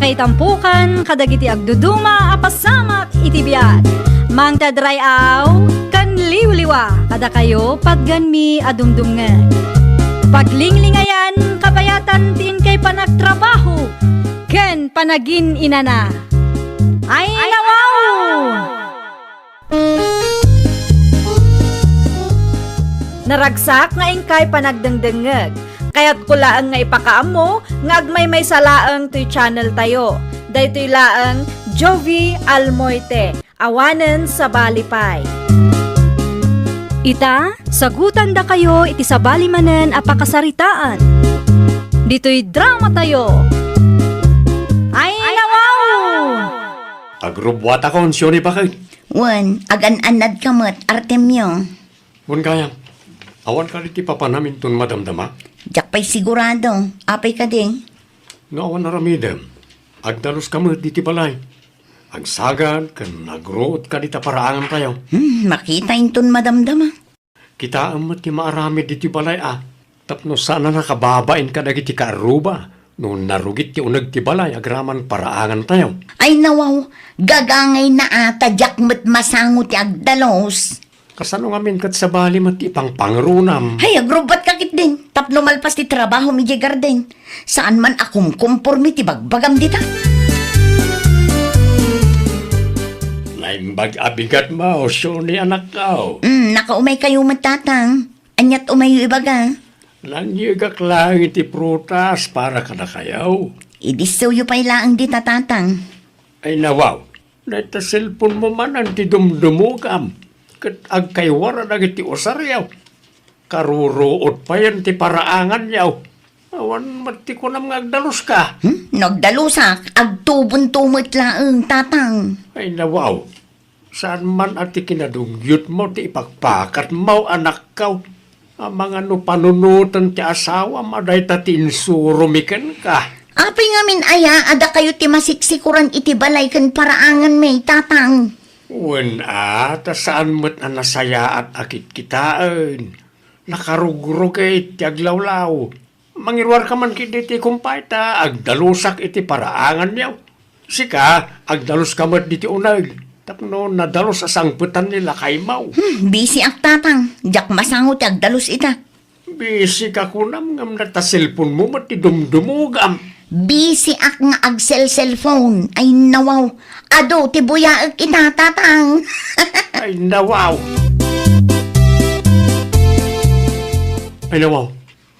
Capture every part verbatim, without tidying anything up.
Itampukan kadagiti agduduma a pasamak iti biag. Mangted ray-aw ken liwliwa kadakayo patgenmi a dumdumngeg. Paglinglingayan, kabayatan ti inkay panagtrabaho ken panagin-inana. Ay, nawaw! Naragsak nga inkay panagdengdengngeg. Kayatko laeng nga ipakaammo nga agmaymaysa laeng toy channel tayo. Daytoy laeng Jovi Almoite, awanen sabali pay. Ita, sagutandakayo iti sabali manen a pakasaritaan. Ditoy drama tayo. Ay, nawaw! Agrubbuatakon, Sioni, baket. Wen, agan-annadka met, Artemio. Wen gayam, awan kadi ti papanam inton madamdama? Diak pay sigurado. Apay kadi? No awan aramidem, agdaluska met diti balay. Agsagad ken agruotka dita paraangantayo. Hmm, makita inton madamdama. Kitaem met ti maaramid ditoy balay a, tapno saan a nakababain kadagiti kaarruba no narugit ti uneg ti balay agraman paraangantayo. Ay nawaw, gagangayna a ta diak met masango ti agdalus. Kasano ngamin ket sabali met ti ipangpangrunam? Ay, agrubbatka ketdin tapno malpas ti trabahom idiay garden. Saan man a kumkumpormi ti bagbagam dita. Naimbag a bigat mo, Sioni, anakko. Mm, nakaumaykayo met, Tatang. Aniat umayyo ibaga? Nangyegak laeng iti prutas para kadakayo. Idissewyo pay laeng dita, Tatang. Ay, nawaw. Dayta cellphone mo manen ti dumdumugam. Ket agkaiwara dagiti usaryo. Karuruot payen ti paraanganyo. Awan met ti kunam nga agdaluska. Hmm? No agdalusak, agtubonto met laeng, Tatang. Ay, nawaw. Saan man a ti kinadugyotmo ti ipakpakatmo, anakko. Amangan no panunoten ti asawam a dayta ti insuromi kenka. Apay ngamin aya a dakayo ti masiksikoran iti balay ken paraanganmi, Tatang? Wen a, ta saan met a nasayaat a kitkitaen. Nakarugrugit ti aglawlaw. Mangiruarka man ketdi ti kumpay ta agdalusak iti paraanganyo. Sika, agdaluska met diti uneg, tapno nadalus a sangpetan ni lakaymo. Hmm, bisiak, Tatang. Diak masango ti agdalus ita. Bisika kunam ngem dayta cellphone mo met ti dumdumugam. Bisiak nga agselselphone. Ay nawaw. Adu ti buyaek ita, Tatang. Ay nawaw. Ay nawaw.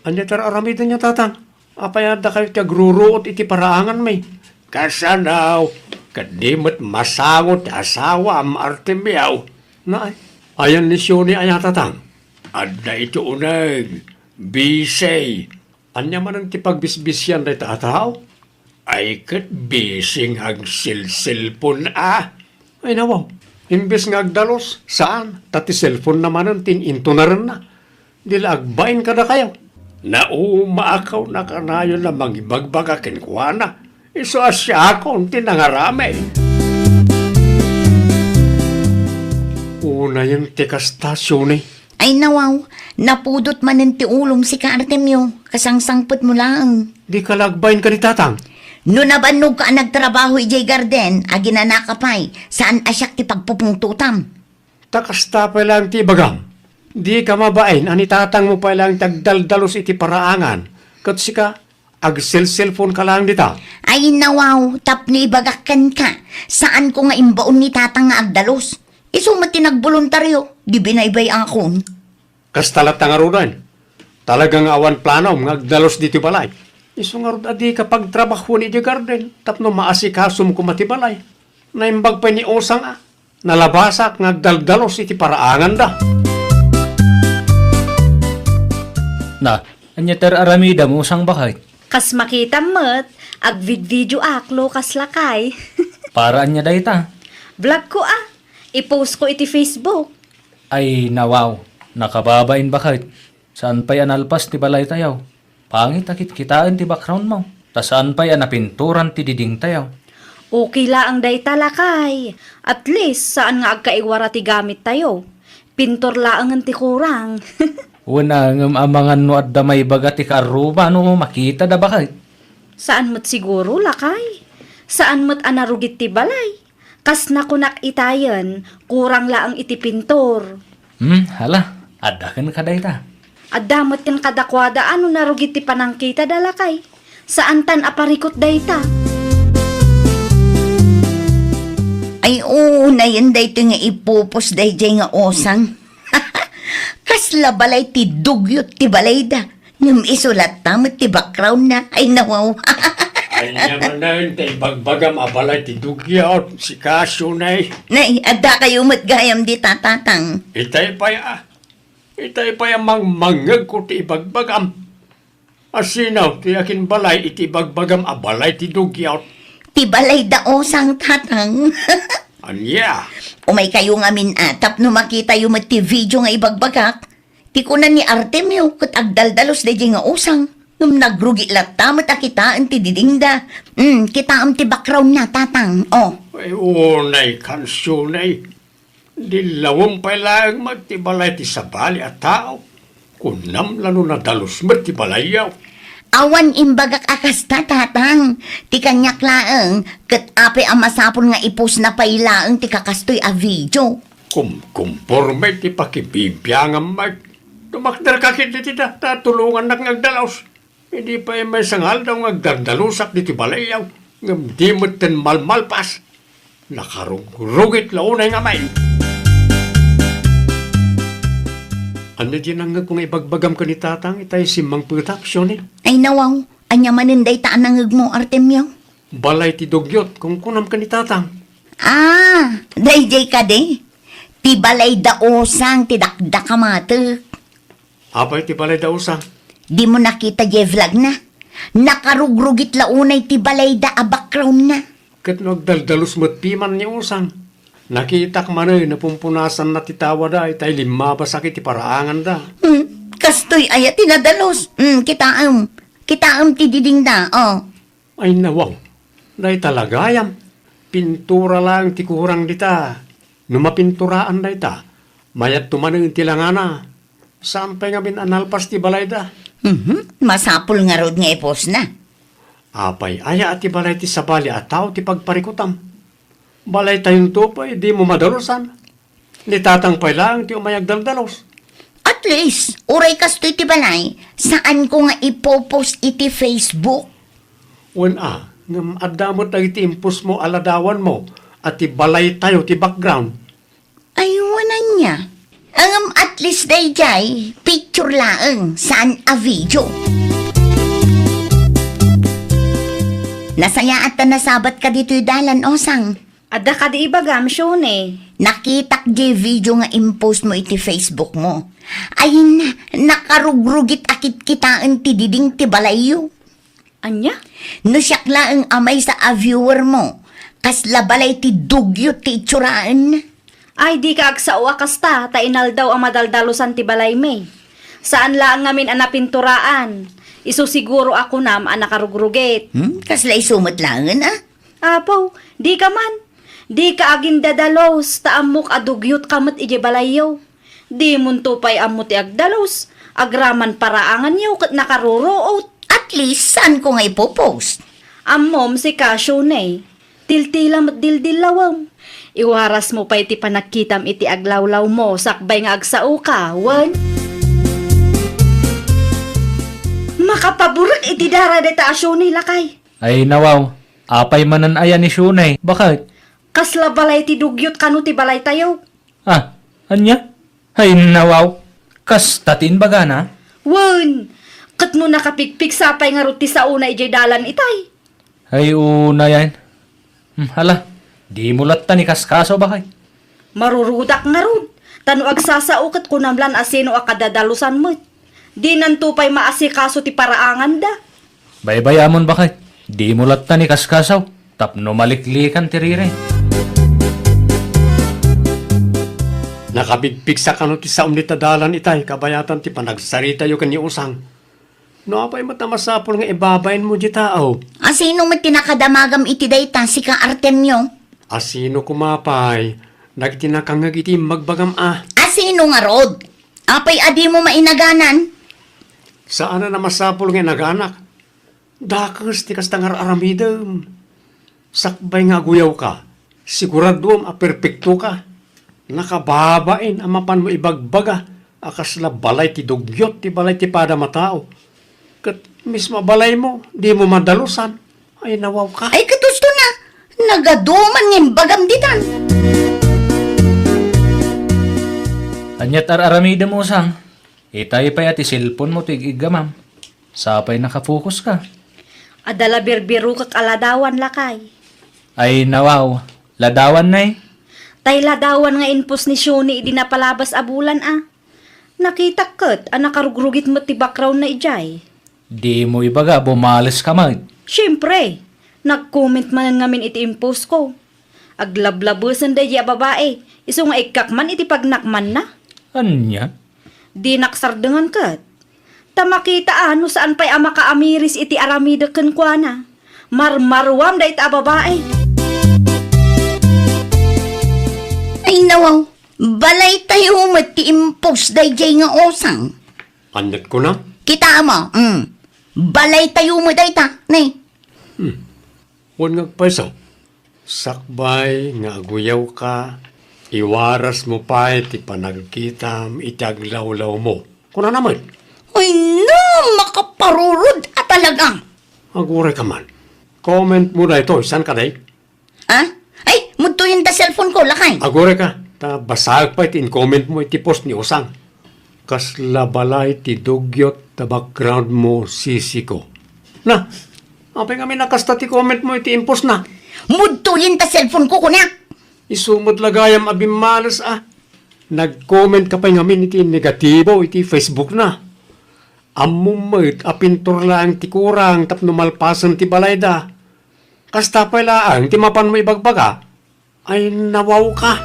Ania ti ar-aramidenyo, Tatang? Apay a dakayo ti agruruot iti paraanganmi? Kasano? Ket di met masango ti asawam, Artemio. Naay, ayan ni Sioni aya, Tatang? Adda iti uneg, bisi. Ania manen ti pagbisbisian dayta a tao? Ay ket bisi nga agselselpon a. Ay nawaw, imbes nga agdalus, saan, ta ti selponna manen ti in-intunarenna. Di la agbain kadakayo. Naumaak a kanayon a mangibagbaga kenkuana. Isu a siakon ti nangaramid. Unayen ti kasta, Sioni. Ay nawaw, napudot manen ti ulom sika, Artemio, kasangsangpetmo laeng. Dika la agbain kadi, Tatang? No nabannogka a nagtrabaho idiay garden, aginanaka pay, saan a siak ti pagpupungtotam. Ta kasta pay laeng ti ibagam. Dika mabain a ni tatangmo pay laeng ti agdaldalus iti paraangan, ket sika, agselselponka laeng dita. Ay nawaw, tapno ibagak kenka, saanko nga imbaon ni tatang nga agdalus. Isu met ti nagboluntario, di binaybay-akon. Kasta latta ngaruden. Talaga nga awan planom nga agdalus ditoy balay. Isu ngarud a dika pagtrabahoen idiay garden tapno maasikasom koma ti balay. Naimbag pay ni Osang a nalabasak nga agdaldalus iti paraanganda. Na, ania ti ar-aramidem, Osang, baket? Kas makitam met, agvidvideoak, Lucas, lakay. Para ania dayta? Vlogko a. I-postko iti Facebook. Ay, nawaw. Nakababain, baket. Saan pay a nalpas ti balaytayo. Pangit a kitkitaen ti backgroundmo. Ta saan pay a napinturan ti didingtayo. Okay laeng dayta, lakay. At least, saan nga agkaiwara ti gamittayo. Pintor laengen ti kurang. Wen a, ngem amangan no adda maibaga ti kaarruba no makitada, baket. Saan met siguro, lakay. Saan met a narugit ti balay. Kas nakunak itayen, kurang laeng iti pintor. Hmm, hala, adda kenka dayta. Adda met ken kadakuada a no narugit ti panangkitada, lakay. Saantan a parikut dayta. Ay, unayen daytoy nga ipupos daydiay nga usang. Kasla balay ti dugyot ti balayda. Ngem isu latta met ti background na. Ay, nawaw. Ania manen ti ibagbagam a balay ti dugyot, sika, Shunay? Nay, adda kayo met gayam dita, Tatang. Itay pay a, itay pay a mangmangngegko ti ibagbagam. Asino ti akinbalay iti ibagbagam a balay ti dugyot? Ti balayda usang, Tatang. Ania? Umay kayo ngamin a tapno makitayo met ti video nga ibagbagak. Ti kuna ni Artemio ket agdaldalus daydiay nga usang. Ngem nagrugi latta met a kitaen ti didingda. Hmm, kitaem ti background na, Tatang. Oh. Ay, unay, kansyonay. Dillawem pay laeng met ti balay ti sabali a tao. Kunam la no nadalus met ti balayyo. Awan imbagak a kasta, Tatang. Ti kaniak laeng, ket apay a masapul nga ipusna pay laeng ti kakastoy a video? Kumkumporme ti pakibibiangam met. Tumakderka ketdi ti da, ta tulongannak nga agdalus. Idi pay maysa nga aldaw nga agdardalusak ditoy balayyo, ngem di metten malmalpas. Nakarugrugit la unay ngamin. Ania diay nangngegko nga ibagbagam ken ni Tatang itay simmangpetak, Shunay? Ay, nawaw, ania manen dayta a nangngegmo, Artemio? Balay ti dugyot, kunkunam ken ni Tatang. Ah, daydiay kadi? Ti balayda usang ti dakdakamatek. Apay ti balayda usang? Dimo nakita diay vlog na? Nakarugrugit la unay ti balayda a background na. Ket no agdaldalus met piman ni usang, nakitak manen a pumpunasanna ti tawada itay limmabasak iti paraanganda. Hmm, kastoy aya ti nadalus? Hmm, kitaem. Kitaem ti didingda, oh. Ay, nawaw. Dayta la gayam. Pintura laeng ti kurang dita. No mapinturaan dayta, mayat to manen ti langana. Saan pay ngamin a nalpas ti balayda? Mhm. Masapul ngarud nga ipusna. Apay aya a ti balay ti sabali a tao ti pagparikutam? Balaytayonto pay, dimo madalusan. Ni Tatang pay laeng ti umay agdaldalus. At least, uray kastoy ti balay, saanko nga ipopost iti Facebook. Wen a, ngem adda met dagiti impostmo a ladawanmo a ti balaytayo ti background. Ay, wen ania. Ngem at least daydiay, picture laeng, saan a video. Nasayaat ta nasabat ka ditoy dalan, Osang. Adda kadi ibagam, Shunay? Nakitak diay video nga impostmo iti Facebookmo. Ay, na-, nakarugrugit a kitkitaen ti diding ti balayyo. Ania? No siak laeng a maysa a viewermo, kasla balay ti dugyot ti itsuraen. Ay, dika agsao a kasta, ta inaldaw a madaldalusan ti balaymi. Saan laeng ngamin a napinturaan. Isu siguro a kunam a nakarugrugit. Hmm? Kasla isu met laengen, a? Apo, dika man. Dika agindadalus, ta ammok a dugyot ka met idiay balayyo. Dimonto pay ammo ti agdalus, agraman paraanganyo ket nakaruruot. At least, saanko nga ipopost. Ammom, sika, Shunay. Tiltila met dildillawem. Iwarasmo pay ti panagkitam iti aglawlawmo sakbay nga agsaoka, wen? Makapaburek iti dara dayta a Shunay, lakay. Ay, nawaw. Apay manen aya ni Shunay? Baket? Kasla balay ti dugyot kano ti balaytayo? Ah, ania? Ay, nawaw. Kasta ti imbagana? Wen, ket no nakapigpigsa pay ngarud ti saona idiay dalan itay? Ay, unayen. Hmm, hala, dimo latta ni kaskaso, baket? Marurudak ngarud, ta no agsasao ket kunam lan a sino a kadadalusan met. Dinanto pay maasikaso ti paraanganda. Baybayamon, baket, dimo latta ni kaskaso, tapno maliklikan ti riri. Nakapigpigsa kano ti saom dita dalan itay kabayatan ti panagsaritayo ken ni Usang. No apay met a masapul nga ibabainmo diay tao? Asino met ti nakadamagam iti dayta, sika, Artemio? Asino koma pay dagiti nakangngeg iti immagbagam a? Asino ngarud? Apay a dimo mainaganan? Saanen a masapul nga inaganak. Dakes ti kasta nga ar-aramidem. Sakbay nga aguyawka, siguraduem a perpektoka. Nakababain a mapanmo ibagbaga a kasla balay ti dugyot ti balay ti padam a tao. Ket mismo a balaymo, dimo madalusan. Ay, nawawka. Ay, ket usto na. Nagaduman nga imbagam ditan. Ania ti ar-aramidem, Usang? Itay pay a ti cellphone-mo ti ig-iggamam. Sapay nakapokus ka. Adda la birbirokek a ladawan, lakay. Ay, nawaw. Ladawan, nay? Tay ladawan nga inpos ni Shuni idi napalabas a bulan, a. Nakitak ket a nakarugrugit met ti background-na idiay. Dimo ibaga, bumales ka met. Siempre, nag-comment manen ngamin iti inpos ko. Aglablabesen daydi a babai, isu nga ikkak man iti pagnakmanna. Ania? Dinak sardengan ket. Ta makita a no saan pay a makaamiris iti aramidek kenkuana. Marmaruam dayta a babai. Ay, nawaw, balaytayo met ti impos daydiay nga usang. Aniat kuna? Kita mo, mm. Balaytayo met dayta, ne? Hmm. Wen nga agpayso. Sakbay nga aguyawka, iwarasmo pay ti panagkitam iti aglawlawmo. Kunana met. Ay, no, makaparurod a talaga. Agurayka man. Comment-mo daytoy, saan kadi? Ah? Ay, mudtoyen ta cellphone ko, lakay. Agurayka, ta basaek pay ti in-comment-mo iti post ni Usang. Kasla balay ti dugyot ta background-mo, sisiko. Na, apay ngamin a kasta ti comment-mo iti inpos-na? Mudtoyen ta cellphone ko, kunak. Isu met la gayam a bimmales a. Nag-comment ka pay ngamin iti negatibo iti Facebook-na. Ammom met a pintor laeng ti kurang tapno malpasen ti balayda. Kasta pay laeng ti mapanmo ibagbaga? Ay, nawawka.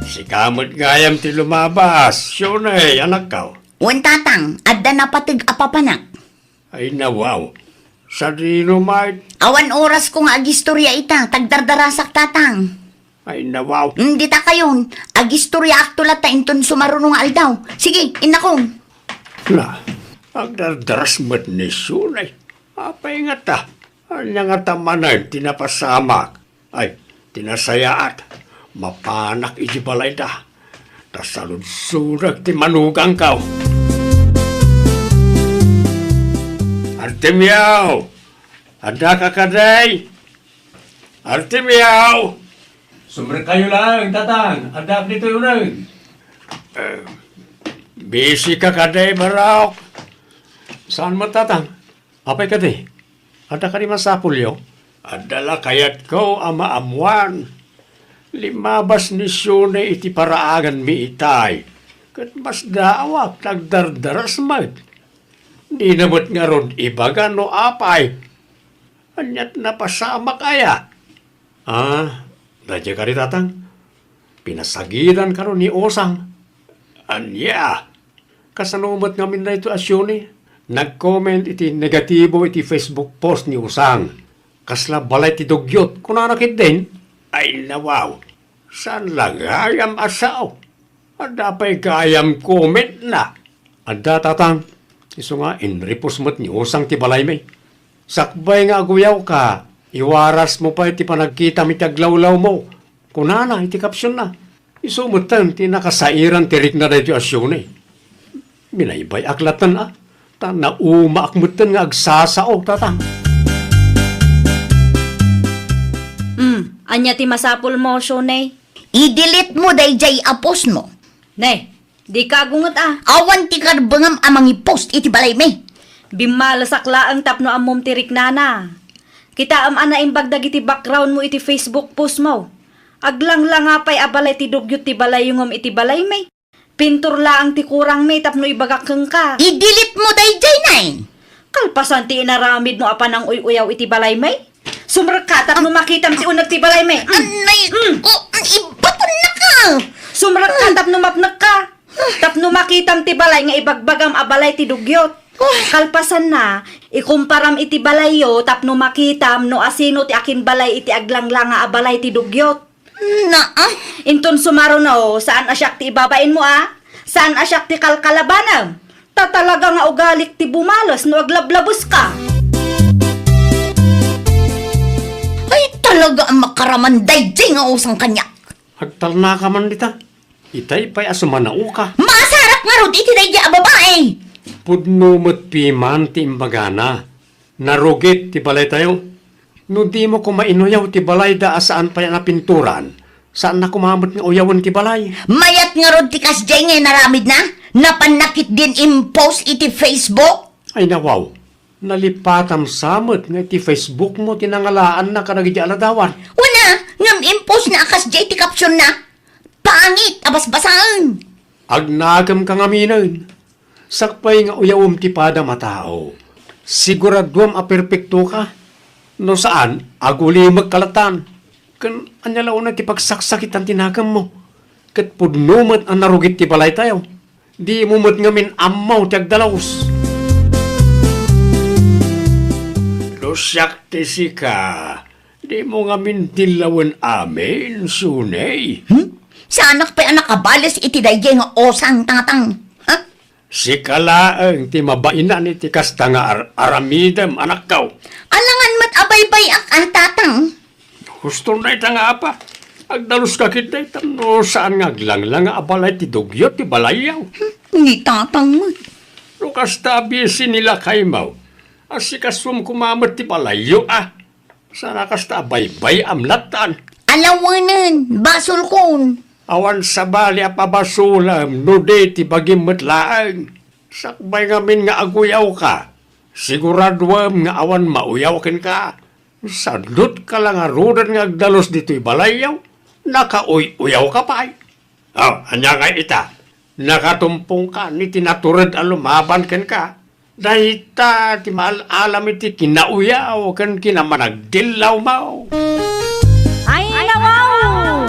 Sika met gayam ti lumabas, Shuni, anakko. Wen, tatang, adda napateg a papanak. Ay, nawaw. Sadino met? Awan orasko nga agistorya ita, tagdardarasak, tatang. Ay, nawaw. Mm, dita kayon, agistoryaakto latta inton sumaruno nga aldaw. Sige, innakon. Na, agdardaras met ni Shuni. Apay ngata? Ania ngata manen ti napasamak? Ay, ti nasayaat, mapanak iti balayda. Ta saludsodek ti manugangko. Artemio! Addaka kadi? Artemio! Sumrekkayo laeng, tatang. Addaak ditoy uneg. Eh, busy ka kadi, Barok? Saan met, tatang? Apay kadi? Adda kadi masapulyo? Adda la kayatko a maammuan. Limmabas ni Shuni iti paraaganmi itay, ket masdaawak, nagdardaras met. Dina met ngarud ibaga no apay. Ania ti napasamak aya? Ah, daydiay kadi, tatang. Pinasagidan kano ni Osang. Ania? Kasano met ngamin daytoy a Shuni? Nag-comment iti negatibo iti Facebook post ni Osang. Kasla balay ti dugyot, kunana ketdin? Ay, nawaw. Saan la gayam a sao? Adda pay gayam comment-na. Adda, tatang. Isu nga, inripos met ni Osang ti balaymi. Sakbay nga aguyawka, iwarasmo pay ti panagkitam iti aglawlawmo. Kunana iti caption-na, isu metten ti nakasairan ti rikna daytoy a Shuni. Binaybay-ak latten a, ta naumaak metten nga agsasao, tatang. Hmm, ania ti masapulmo, Shuni? I-delete mo daydiay a post-mo. Ne, dika agunget a. Awan ti karbengam a mangi-post iti balaymi. Bimmalesak laeng tapno ammom ti riknana. Kitaem a naimbag dagiti background-mo iti Facebook post-mo. Aglanglanga pay a balay ti dugyot ti balayyo ngem iti balaymi. Pintor laeng ti kurangmi tapno ibagak kenka. I-delete mo daydiay, nay. Kalpasan ti inaramidmo a pananguy-uyaw iti balaymi. Sumrekka tapno makitam ti uneg ti balaymi. Mm. Anay, mm, ko, ibatannaka. Sumrekka tapno mapnekka. Tapno makitam ti balay nga ibagbagam a balay ti dugyot. Kalpasanna, ikumparam iti balayyo tapno makitam no asino ti akinbalay iti aglanglanga a balay ti dugyot. Naa. Inton sumaruno, saan a siak ti ibabainmo a? Saan a siak ti kalkalabanem? Ta talaga nga ugalik ti bumales no aglablabeska. Talaga a makaraman daydiay nga usang kaniak. Agtalnaka man dita. Itay pay a sumanaoka. Maasarak ngarud iti daydiay a babai. Pudno met piman ti imbagana. Narugit ti balaytayo. No dimo koma inuyaw ti balayda a saan pay a napinturan, saanna koma met nga uyawen ti balay. Mayat ngarud ti kasdiay nga inaramidna? Napanna ketdin impose iti Facebook? Ay nawaw, nalipatam sa met nga iti Facebook mo ti nangalaanna kadagiti aladawan. Wen a, ngem impose na a kasdiay ti caption na. Pangit a basbasaen. Agnakem ka ngaminen. Sakbay nga uyawem ti padam a tao, siguraduem a perpektoka. No saan, agulimek ka latta. Ken ania la unay ti pagsaksakitan ti nakemmo? Ket pudno met a narugit ti balaytayo. Dimo met ngamin ammo ti agdalus. No siak ti sika, dimo ngamin dillawen amin, Suney. Hmm? Saanak pay a nakabales iti daydiay nga usang, Tatang. Ha? Sika laeng ti mabainan iti kasta nga ar-, aramidem, anakko. Alangan met a baybay-ak, a, Tatang. Husto na ita nga apa. Agdaluska ketdi tapno saan nga aglanglang a abalay ti dugyot ti balayyo. Hmm, ni Tatang met. No kasta a bisi ni lakaymo, asikasuem koma met ti balayyo, a. Saan a kasta a baybay-am latta. Alawenen, basolkon. Awan sabali a pabasolem no di ti bagim met laeng. Sakbay ngamin nga aguyawka, siguraduem nga awan mauyaw kenka. Sadutka la ngaruden nga agdalus ditoy balayyo, nakauy-uyawka pay. Oh, ania ngay ita? Nakatumpongkan iti natured a lumaban kenka. Dayta ti maal-alam iti kinauyaw ken kinamanagdillawmo. Ay, nawaw!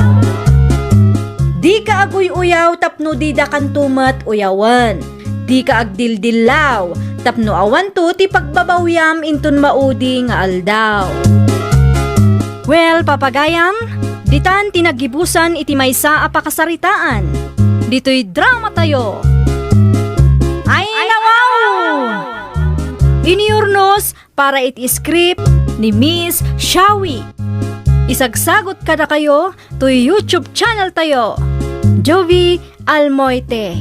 Dika aguy-uyaw tapno didakanto met uyawen. Dika agdildillaw tapno awanto ti pagbabawiam inton maudi nga aldaw. Well, papagayam, ditan ti naggibusan iti maysa a pakasaritaan. Ditoy dramatayo. Ay, nawaw! Iniurnos para iti script ni Miss Shawi. Isagsagot kadakayo toy YouTube channel tayo, Jovie Almoite.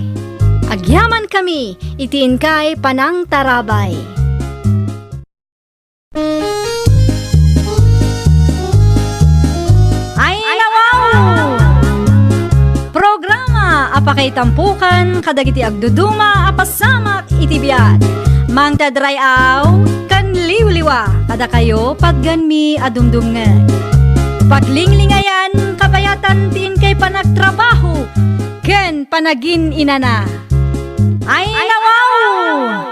Agyamankami iti inkay panangtarabay. Ay, nawaw! Programa a pakaitampokan kadagiti agduduma a pasamak iti biag. Mangted ray-aw ken liwliwa kadakayo, patganmi a dumdumngeg. Paglinglingayan, kabayatan ti inkay panagtrabaho ken panagin-inana. Ay, nawaw!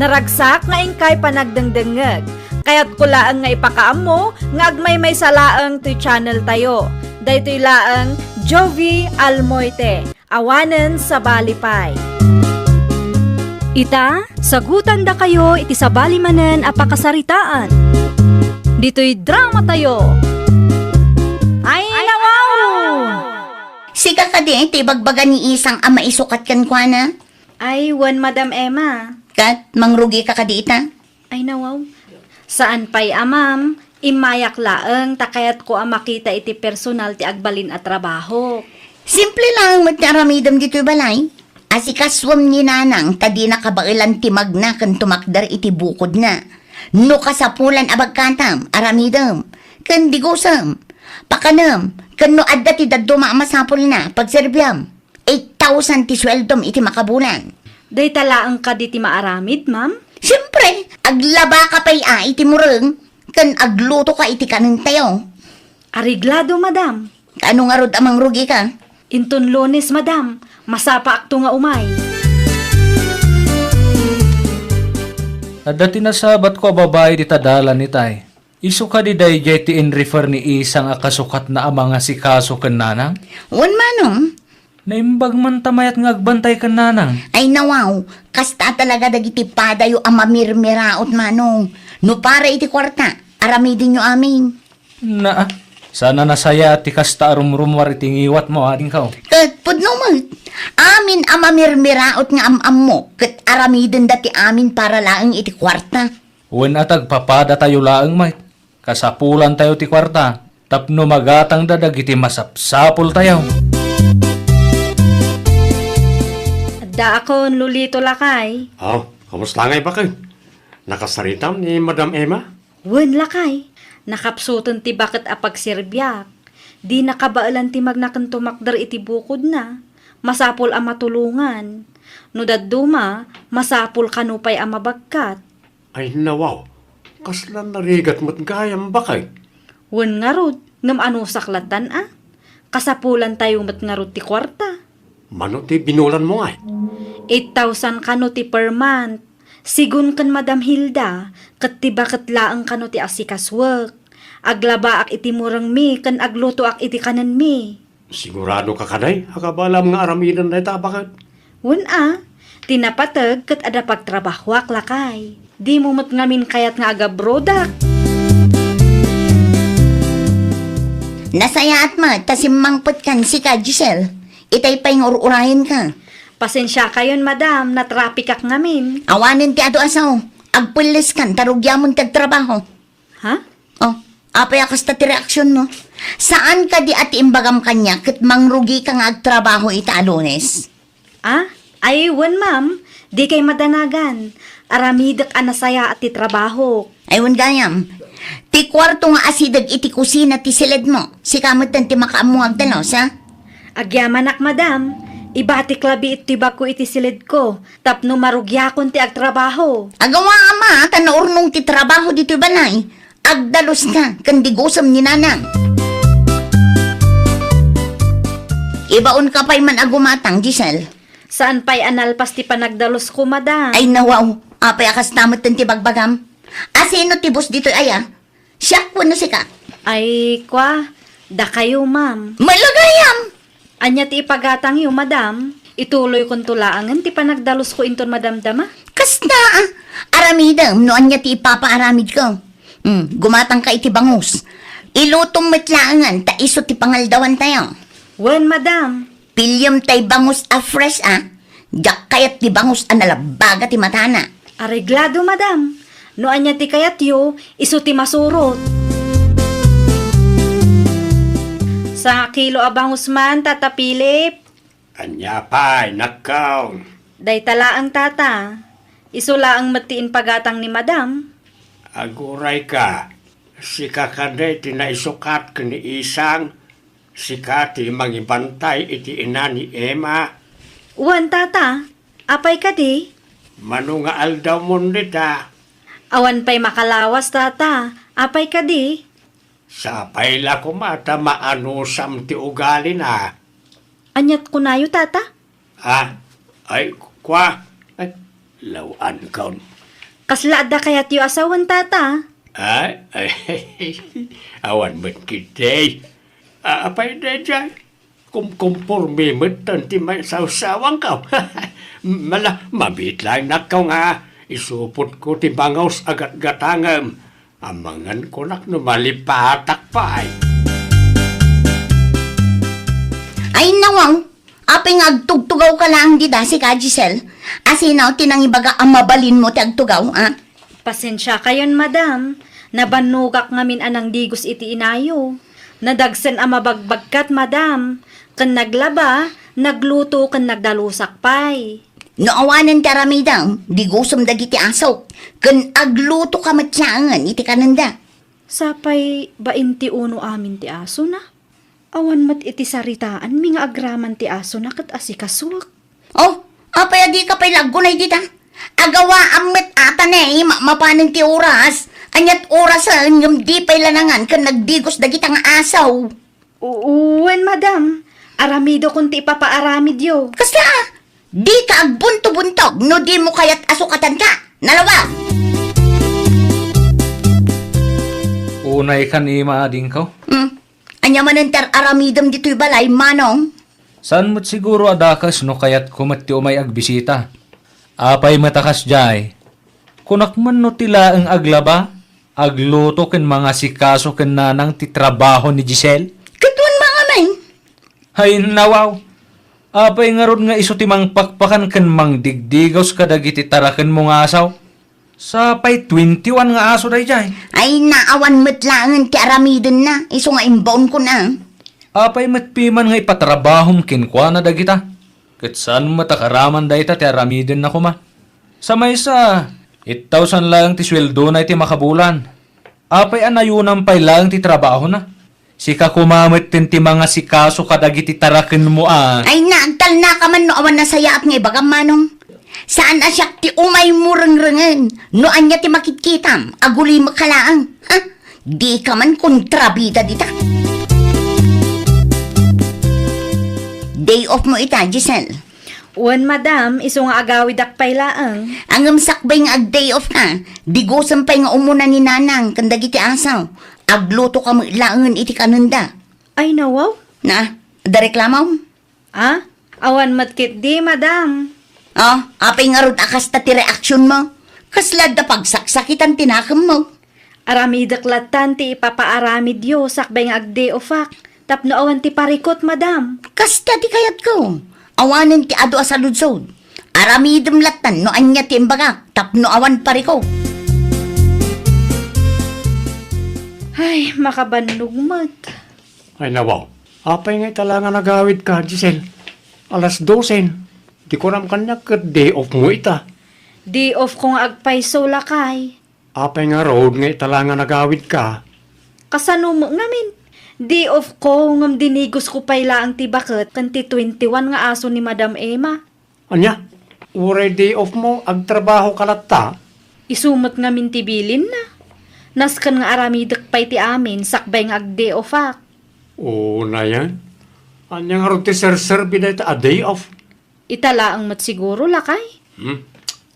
Naragsak nga inkay panagdengdengngeg. Kayatko laeng nga ipakaammo nga agmaymaysa laeng toy channel tayo. Daytoy laeng Jovie Almoite, awanen sabali pay. Ita, sagutandakayo iti sabali manen a pakasaritaan. Ditoy dramatayo. Ay, nawaw! Sika kadi ti ibagbaga ni Isang a maisukat kenkuana? Ay, wen, Madam Emma. Ket mangrugika kadi ita? Ay, nawaw. Saan pay a, ma'am, immayak laeng ta kayatko a makita iti personal ti agbalin a trabaho. Simple laeng met ti aramidem ditoy balay. Asikasuem ni Nanang ta dina kabaelan ti magna ken tumakder iti bukodna. No kasapulan a bagkatam, aramidem, ken digusem, pakanem, ken no adda ti dadduma a masapulna, pagserbiam. Eight thousand ti sueldom iti makabulan. Dayta laeng kadi ti maaramid, ma'am? Siempre, aglabaka pay a iti mureng, ken aglutoka iti kanentayo. Areglado, madam. Kaano ngarud a mangrugika? Inton Lunes, madam, masapaakto nga umay. Adda ti nasabatko a babai dita dalan itay. Isu kadi daydiay ti in-refer ni Isang a kasukatna a mangasikaso ken Nanang? Wen, manong. Naimbag man ta mayat nga agbantay ken Nanang. Ay, nawaw, kasta talaga dagiti padayo a mamirmiraot, manong. No para iti kuarta, aramidenyo amin. Naa, saan a nasayaat ti kasta a rumrumuar iti ngiwatmo, adingko. Ket pudno met, amin a mamirmiraot nga am-ammo, ket aramidenda ti amin para laeng iti kuarta. Wen a tagpapadatayo laeng met, kasapulantayo ti kuarta tapno magatangda dagiti masapsapultayo. Addaakon, Lolito, lakay. Oh, kamusta ngay, baket? Nakasaritam ni Madam Emma? Wen, lakay. Nakapsuten ti baket a pagserbiak. Dina kabaelan ti magnaken tumakder iti bukodna. Masapul a matulongan. No dadduma, masapul kano pay a mabagkat. Ay, nawaw. Kasla narigat met gayam, baket? Wen ngarud, ngem anusak lattan a? Kasapulantayo met ngarud ti kuarta. Mano ti binulanmo ngay? Eight thousand kano ti per month. Sigun ken Madam Hilda, ket ti baket laeng kano ti asikasuek. Aglabaak iti murengmi ken aglutoak iti kanenmi. Sigurado ka kadi a kabaelam nga aramiden dayta, baket? Wen a, ti napateg ket adda pagtrabahoak, lakay. Dimo met ngamin kayat nga agabrodak. Nasayaat met ta simmangpetkan sika, Giselle. Itay pay nga ur-urayenka. Pasensiakayon, madam, natrapikak ngamin. Awanen ti adu a sao. Agpelleskan ta rugiamon ti agtrabaho. Ha? Oh, apay a kasta ti reaksionmo? Saan kadi a ti imbagam kaniak ket mangrugika nga agtrabaho ita a Lunes? Ah? Ay, wen, ma'am. Dikay madanagan. Aramidek a nasayaat ti trabahok. Ay, wen gayam. Ti kuarto nga asideg iti kusina ti siledmo. Sika metten ti makaammo agdalos, ha? Agyamanak, madam. Ibatik labi iti bagko iti siledko tapno marugiakon ti agtrabaho. Agawa, ama, ta naurnong ti trabaho ditoy balay. Agdaluska ken digusom ni nanang. Ibaonka pay man a gumatang, Giselle. Saan pay a nalpas ti panagdalusko, madam? Ay, nawaw. Apay a kasta metten ti bagbagam? Asino ti boss ditoy aya? Siak wenno sika? Ay, kwa, dakayo, ma'am. Malagayam! Ania ti ipagatangyo, madam? Ituloykonto laengen ti panagdalusko inton madamdama? Kasta, ah. Aramidem no ania ti ipapaaramidko. Hmm, gumatangka iti bangus. Ilutom met laengen ta isu ti pangaldawantayo. Wen, madam. Piliem tay bangus a fresh, ah. Diak kayat ti bangus a nalabaga ti matana. Areglado, madam. No ania ti kayatyo, isu ti masurot. Sangakilo a bangus man, Tata Philip. Ania pay, nakkaw? Dayta laeng, Tata. Isu laeng met ti impagatang ni madam. Agurayka, sika kadi ti naisukat ken ni Isang, sika ti mangibantay iti ina ni Emma. Wen, Tata. Apay kadi? Mano nga aldawmon dita? Awan pay makalawas, Tata. Apay kadi? Sapay la koma ta maanusam ti ugalina. Aniat kunayo, Tata? Ah, ay, kwa. Ay, law-ankon. Kasla adda kayatyo a sawen, Tata? Ay, ay, awan met ketdi. A-, apay daydiay? Kumkomporme metten ti maisawsawangko. Mala, mabiit laeng nakkaw nga isupotko ti bangus a gatgatangem. Amangan kunak no malipatak pay. Ay, nawaw. Apay nga agtugtugawka laeng dita, sika, Giselle? Asino ti nangibaga a mabalinmo ti agtugaw, a? Pasensiakayon, madam. Nabannogak ngamin a nangdigos iti inayo. Nadagsen a mabagbagkat, madam. Ken naglaba, nagluto, ken nagdalusak pay. No awanen ti aramidem, digosem dagiti asok, ken aglutoka met laengen iti kanenda. Sapay bainti uno amin ti asona. Awan met iti saritaanmi nga agraman ti asona ket asikasuek. Oh, apay a dika pay la aggunay dita? Agawaam met ata ne, ma-, mapanen ti oras. Aniat orasen ngem di pay lanangan ken nagdigos dagita nga asaw. U-, wen, madam. Aramidokon ti ipapaaramidyo. Kasta, dika agbuntobuntog no dimo kayat a sukatanka. Nalabas! Unay kan ima adingko. Hmm. Ania manen ti ar-aramidem ditoy balay, manong? Saan met siguro a dakes no kayatko met ti umay agbisita. Apay met a kasdiay? Kunak man no ti laeng aglaba, agluto ken mangasikaso ken nanang ti trabaho ni Giselle? Ket wen mangamin? Hay nawaw! Apay ngarud nga isu ti mangpakpakan ken mangdigdigaws kadagiti tarakenmo nga asaw? Sapay twenty-one nga aso daydiay. Ay, naawan met laengen ti aramidenna, isu nga imbaonkon a. Apay met piman nga ipatrabahom kenkuana dagita? Ket saan met a karaman dayta ti aramidenna koma. Sa maysa, eight thousand laeng ti sueldona iti makabulan. Apay a nayunan pay laeng ti trabahona? Sika koma metten ti mangasikaso kadagiti tarakenmo a. Ay, naagtalnaka man no awan nasayaat nga ibagam, Manong. Saan a siak ti umaymo rengrengen no ania ti makitkitam, agulimek ka laeng. Ha? Dika man kontrabida dita. Day off mo ita, Giselle. Wen, madam, isu nga agawidak pay laeng. Ngem sakbay nga ag-day off ka, digusen pay nga umuna ni Nanang ken dagiti aso. Agluto ka met laengen iti kanenda. Ay, nawaw? Na, adda reklamom? Ah, awan met ketdi, madam. Oh, apay ngarud a kasta ti reaksionmo? Kasla adda pagsaksakitan ti nakemmo? Aramidek lattan ti ipapaaramidyo sakbay nga ag-day offak tapno awan ti parikut, madam. Kasta ti kayatko. Awanen ti adu a saludsod. Aramidem lattan no ania ti imbagak tapno awan parikut. Ay, makabannog met. Ay, nawaw. Apay nga ita la nga nagawidka, Giselle? Alas dosen. Di kunam kaniak ket day off mo ita. Day off ko nga agpayso, lakay. Apay ngarud nga ita la nga nagawidka? Kasano met ngamin? Day off ko, ngem dinigosko pay laeng ti baket ken ti twenty-one nga aso ni Madam Emma. Ania? Uray day off mo, agtrabahoka latta? Isu met ngamin ti bilinna. Nasken nga aramidek pay ti amin sakbay nga ag-day offak. Unayen? Ania ngarud ti serserbi dayta a day off? Ita laeng met siguro, lakay. Hmm.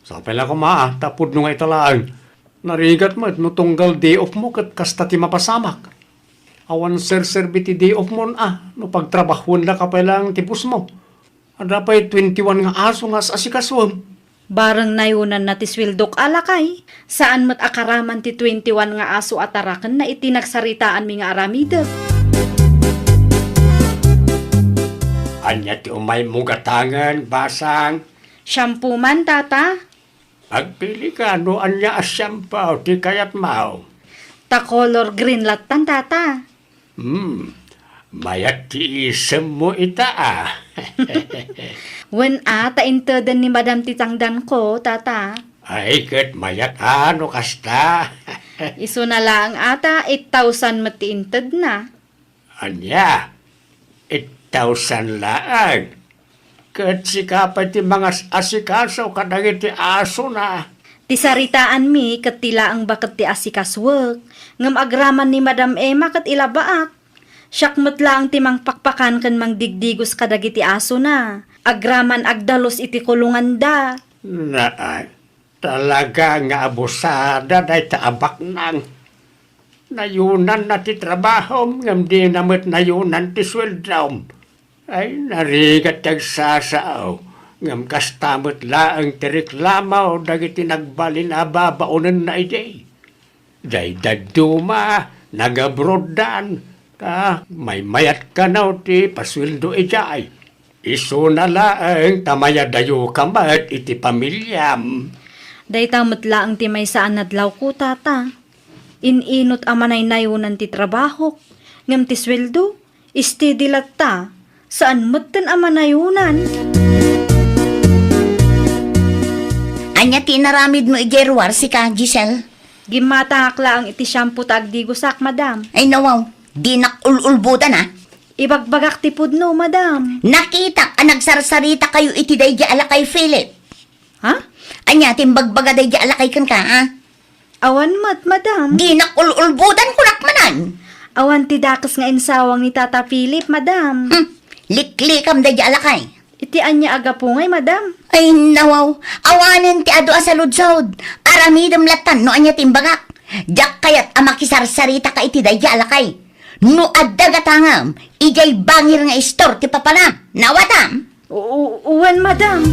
Sapay la koma a, ta pudno nga ita laeng. Narigat met no tunggal day off mo ket kasta ti mapasamak. Awan serserbi ti day off mon a, no pagtrabahuendaka pay laeng ti boss mo. Adda pay twenty-one nga aso nga as-asikasuem. Bareng nayunanna ti sueldok a, lakay. Saan met a karaman ti twenty-one nga aso a tarakenna iti nagsaritaanmi nga aramidek. Ania ti umaymo gatangen, basang? Shampoo man, tata. Agpilika no ania a shampoo ti kayatmo. Ta color green lattan, tata. Hmm, mayat ti isemmo ita a. Wen a, ta inteden ni Madam ti tangdanko, tata. Ay, ket mayat a no kasta. Isuna laeng a ta eight thousand met ti intedna. Ania? Eight thousand laeng? Ket sika pay ti mangas-asikaso kadagiti asona. Ti saritaanmi ket ti laeng baket ti asikasuek, ngem agraman ni Madam Emma ket ilabaak. Siak met laeng ti mangpakpakan ken mangdigdigos kadagiti asona. Agraman agdalus iti kulonganda. Naan, talaga nga abusada dayta a baknang. Nayunanna ti trabahom, ngem dina met nayunan ti sueldom. Ay, narigat ti agsasao, ngem kasta met laeng ti reklamo dagiti nagbalin a babaonenna idi. Diay dadduma, nagabroddan, ta maymayat kano ti pasueldo idiay. Isuna laeng ta mayadayoka met iti pamiliam. Dayta met laeng ti maysa a nadlawko, tata. In-inut a manaynayonan ti trabahok, ngem ti sueldo, steady latta, saan metten a manayonan. Ania ti inaramidmo idiay ruar, sika, Giselle? Gimmatangak laeng iti shampoo ta agdigosak, madam. Ay, nawaw, dinak ul-ulbodan, a. Ibagbagak ti pudno, madam. Nakitak a nagsarsaritakayo iti daydi a lakay, Philip. Ha? Ania ti imbagbaga daydi a lakay kenka, ha? Awan met, madam. Dinak ul-ulbodan, kunak manen. Awan ti dakes nga insawang ni Tata Philip, madam. Hmm. Liklikam daydi a lakay. Iti ania a gapu ngay, madam? Ay, nawaw. Awanen ti adu a saludsod. Aramidem lattan no ania ti imbagak. Diak kayat a makisarsaritaka iti daydi a lakay. No adda gatangem, idiay bangir nga istor ti papanam. Naawatam? U-, u-, wen, madam.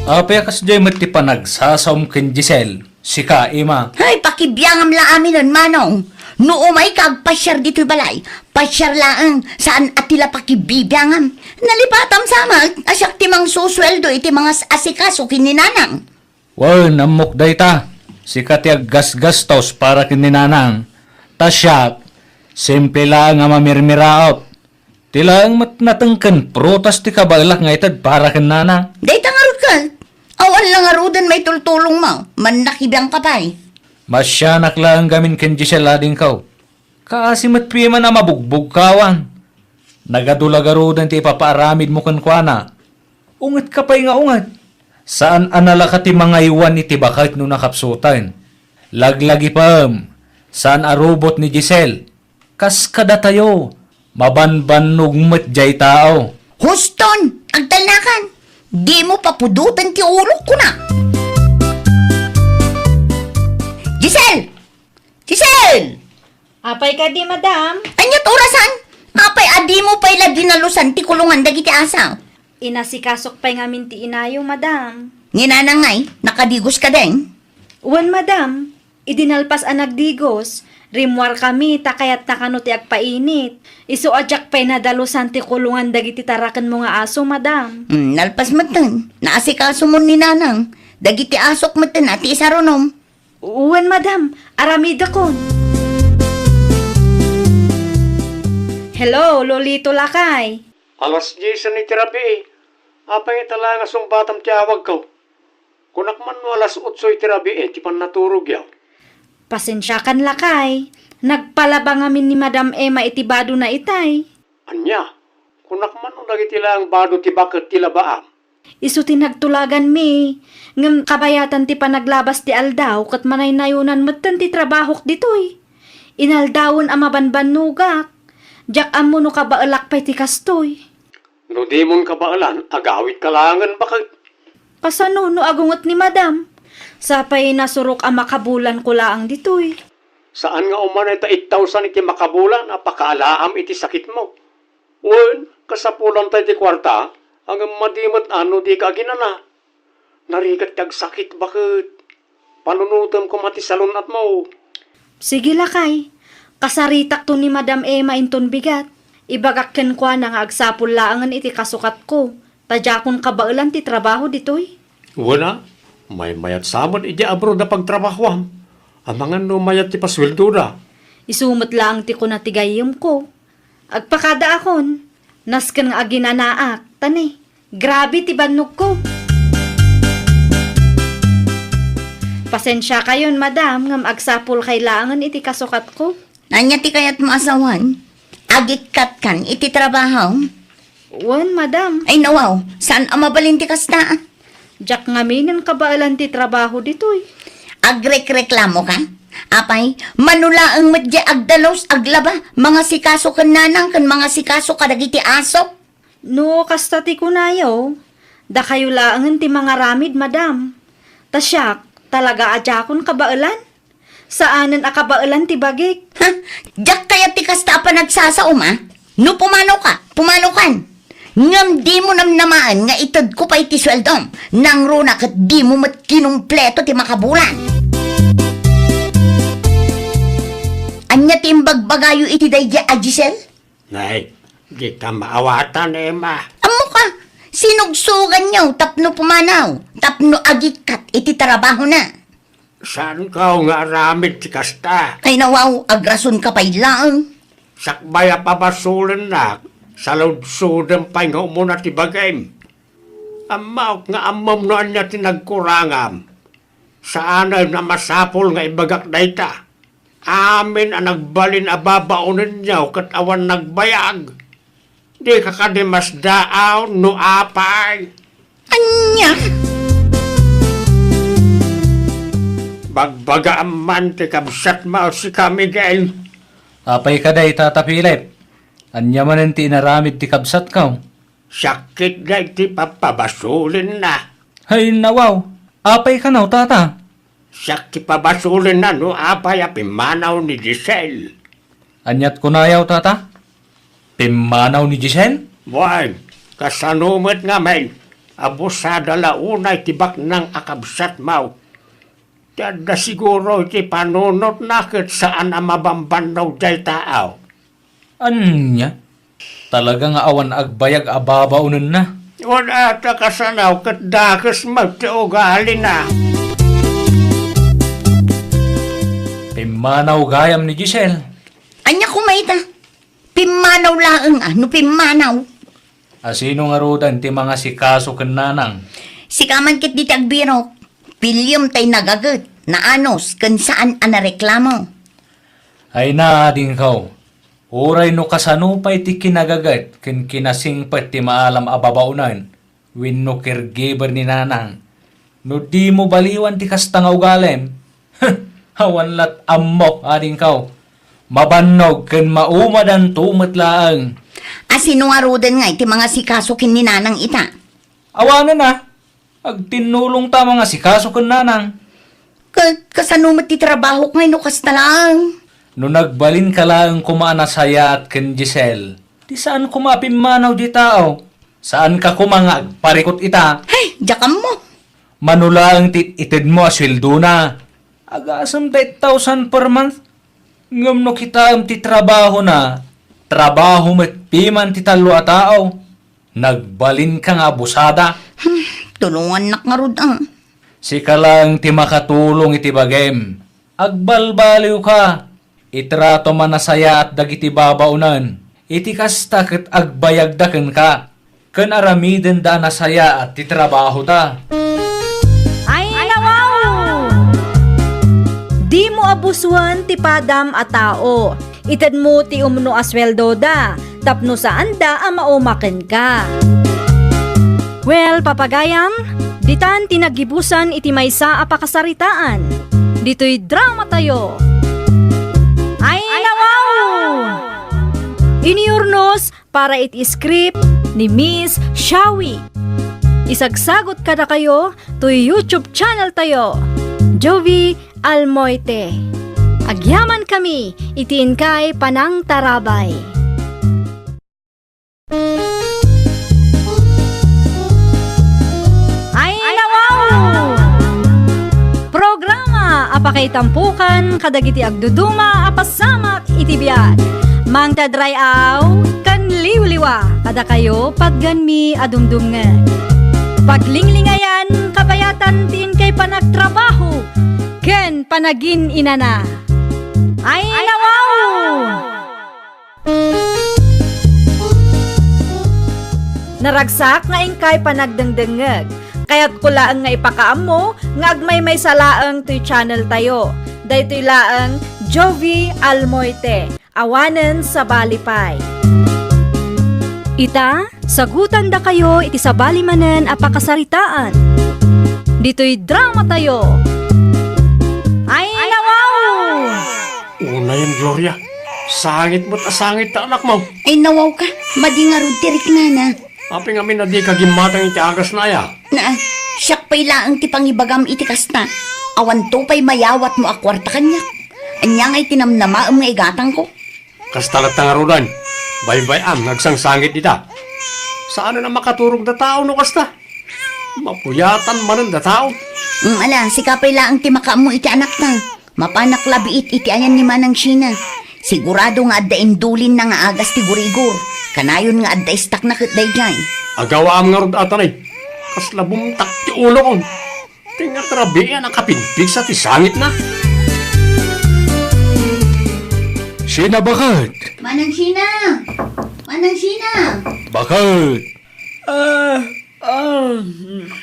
Apay a kasdiay met ti panagsasaom ken Giselle, sika, Emma? Ay, pakibiangam la aminen, Manong. No umayka agpasiar ditoy balay, pasiar laeng, saan a ti la pakibibiangam. Nalipatam sa met a siak ti mangsusueldo iti mangas-asikaso ken ni Nanang. Wen, ammok dayta. Sika ti aggasgastos para ken ni Nanang. Ta siak, simple laeng a mamirmiraot. Ti laeng met natengken prutas ti kabaelak nga ited para ken Nanang. Dayta ngarud ket, awan la ngaruden maitultulongmo, mannakibiangka pay. Masianak laeng gamin ken Giselle adingko. Kaasi met piman a mabugbogkawan. Nagadu la garuden ti ipapaaramidmo kenkuana. Ungetka pay nga unget. Saan a nalaka ti mangaywan iti baket no nakapsuten. Laglagipem, saan a robot ni Giselle. Kas kadatayo, mabanbannog met jay tao. Huston, agtalnakan! Dimo papudoten ti ulok, kuna! Giselle! Giselle! Apay kadi, madam? Ania't orasan? Apay a dimo pay la dinalusan ti kulongan dagiti aso? Inasikasok pay ngamin ti inayo, madam. Ni Nanang ngay, nakadigos ka din? Wen, madam. Idi nalpas a nagdigos, rimmuarkami ta kayatna kano ti agpainit. Isu a diak pay nadalusan ti kulongan dagiti tarakenmo nga aso, madam. Hmm, nalpas metten. Naasikasomon ni Nanang. Dagiti asok metten a ti isarunom. Wen, madam. Aramidekon. Hello, Lolito lakay. Alas diesen iti rabii. Apay ita la nga sungbatam ti awagko? Kunak man no alas otso iti rabii ti pannaturogyo. Pasensiakan lakay, nagpalaba ngamin ni Madam Emma iti badona itay. Ania? Kunak man no dagiti laeng bado ti baket ti labaam? Isu ti nagtulaganmi, ngem kabayatan ti panaglabas ti aldaw ket manaynayonan metten ti trabahok ditoy. Inaldawen a mabanbannogak. Diak ammo no kabaelak pay ti kastoy. No dimon kabaelan, agawitka laengen baket. Kasano no agunget ni Madam? Sapay nasurok a makabulanko laeng ditoy. Saan nga umanay ta ittawsan iti makabulan a pakaalaam iti sakitmo. Wen, kasapulanta iti kuarta, ngem madi met a no dika aginana. Narigat ti agsakit baket. Panunotem koma ti salun-atmo. Sige, lakay. Kasaritakto ni Madam Emma inton bigat. Ibagak kenkuana nga agsapul laengen iti kasukatko, ta diakon kabaelan ti trabaho ditoy. Wen a, maymayat sa met idiay abroad a pagtrabahoam. Amangan no mayat ti pasueldoda. Isu met laeng ti kuna ti gayyemko. Agpakadaakon, nasken nga aginanaak, ta ni, grabe ti bannogko. Pasensiakayon, madam, ngem agsapulkay laengen iti kasukatko. Ania ti kayatmo a sawen? Agikkatkan iti trabaho? Wen, madam. Ay, nawaw, saan a mabalin ti kasta? Diak ngaminen kabaelan ti trabaho ditoy. Agrekreklamoka? Apay, mano laeng met diay agdalus, aglaba, mangasikaso ken nanang ken mangasikaso kadagiti aso? No kasta ti kunayo, dakayo laengen ti mangaramid, madam. Ta siak, talaga a diakon kabaelan. Saanen a kabaelan ti bagik. Ha? Diak kayat ti kasta a panagsasaom, a? No pumanawka, pumanaw kan. Ngem dimo namnamaen nga itedko pay ti sueldom. Nangruna ket dimo met kinumpleto ti makabulan. Ania ti imbagbagayo iti daydiay a Giselle? Nay, dika maawatan, Emma. Ammoka, sinugsuganyo tapno pumanaw, tapno agikkat iti trabahona. Saanko nga aramid ti kasta? Ay, nawaw, agrasonka pay laeng. Sakbay a pabasolennak, saludsodem pay nga umuna ti bagim. Ammaok nga ammom no ania ti nagkurangam. Saanen a masapul nga ibagak dayta. Amin a nagbalin a babaonenyo ket awan nagbayag. Dika kadi masdaaw no apay? Ania? Bagbagaam man ti kabsatmo, sika, Miguel. Apay kadi, Tata Philip? Ania manen ti inaramid ti kabsatko? Sakit dagiti papabasolenna. Ay, nawaw. Apay kano, Tata? Siak ti pabasolenna no apay a pimmanaw ni Giselle. Aniat kunayaw, Tata? Pimmanaw ni Giselle? Wen, kasano met ngamin, abusada la unay ti baknang a kabsatmo. Adda siguro iti panunotna ket saan a mabambannog dayta, aw. Ania? Talaga nga awan agbayag a babaonenna. Wen, a, ta kasano ket dakes met ti ugalina. Pimmanaw gayam ni Giselle. Ania koma ita? Pimmanaw laeng, a, no pimmanaw. A, sino ngaruden ti mangasikaso ken nanang? Sika man ket dita agbirok. Piliem tay nagaget, naanus, ken saan a nareklamo. Ay na, adingko. Uray no kasano pay ti kinagaget ken kinasingpet ti maalam a babaonen wenno caregiver ni nanang, no dimo baliwan ti kasta nga ugalim, awan lat ammo, adingko. Mabannog ken maumadanto met laeng. A, sino ngaruden ngay ti mangasikaso ken ni nanang ita? Awanen a. Agtinnulongta mangasikaso ken nanang. Ka-, kasano met ti trabahok ngay no kasta laeng? No nagbalinka laeng koma a nasayaat ken Giselle, ti saan koma a pimmanaw dita, aw. Saanka koma nga agparikut ita. Hey, diak ammo. Mano laeng ti itedmo a sueldona? Agasem ta eight thousand per month. Ngem no kitaem ti trabahona, trabaho met piman ti tallo a tao. Nagbalinka nga abusada. Hmm, tulongannak ngarud, a. Sika laeng ti makatulong iti bagim. Agbalbaliwka. Itratom a nasayaat dagiti babaonen. Iti kasta ket agbayagda kenka, ken aramidenda a nasayaat ti trabahota. Ay, nawaw! Dimo abusoen ti padam a tao. Itedmo ti umno a sueldoda tapno saanda a mauma kenka. Well, papagayam, ditan ti naggibusan iti maysa a pakasaritaan. Ditoy dramatayo. Ay, nawaw! Iniurnos para iti script ni Miss Shawi. Isagsagot kadakayo toy YouTube channel tayo, Jovi Almoite. Agyamankami iti inkay panangtarabay. Ay, nawaw! Programa a pakaitampukan kadagiti agduduma a pasamak iti biag. Mangted ray-aw ken liwliwa kadakayo patgenmi a dumdumngeg. Paglinglingayan, kabayatan ti inkay panagtrabaho ken panagin-inana. Ay, nawaw! Naragsak nga inkay panagdengdengngeg. Kayatko laeng nga ipakaammo nga agmaymaysa laeng toy channel tayo. Daytoy laeng Jovi Almoite. Awanen sabali pay. Ita, sagutandakayo iti sabali manen a pakasaritaan. Ditoy dramatayo. Ay, nawaw! Unayen, Gloria. Sangit met a sangit ta anakmo. Ay, nawawka. Madi ngarud ti riknana. Apay ngamin a dika gimmatang iti agasna aya? Na, siak pay laeng ti pangibagam iti kasta. Awanto pay mayawatmo a kuarta kaniak. Ania ngay ti namnamaem nga igatangko? Kasta latta ngaruden. Baybay-am nga agsangsangit dita. Saanen a makaturog da tao no kasta. Mapuyatan manen da tao. Mm, ala, sika pay laeng ti makaammo iti anakta. Mapanak la biit iti ayan ni Manang Shina. Sigurado nga adda indulinna nga agas ti gurigor. Kanayon nga adda istakna ket daydiay. Agawaam ngarud, Atanay. Kasla bumtak ti ulokon. Ti ngat rabii a nakapigpigsa ti sangitna. Shina, baket? Manang Shina! Manang Shina! Baket? Ah, ah,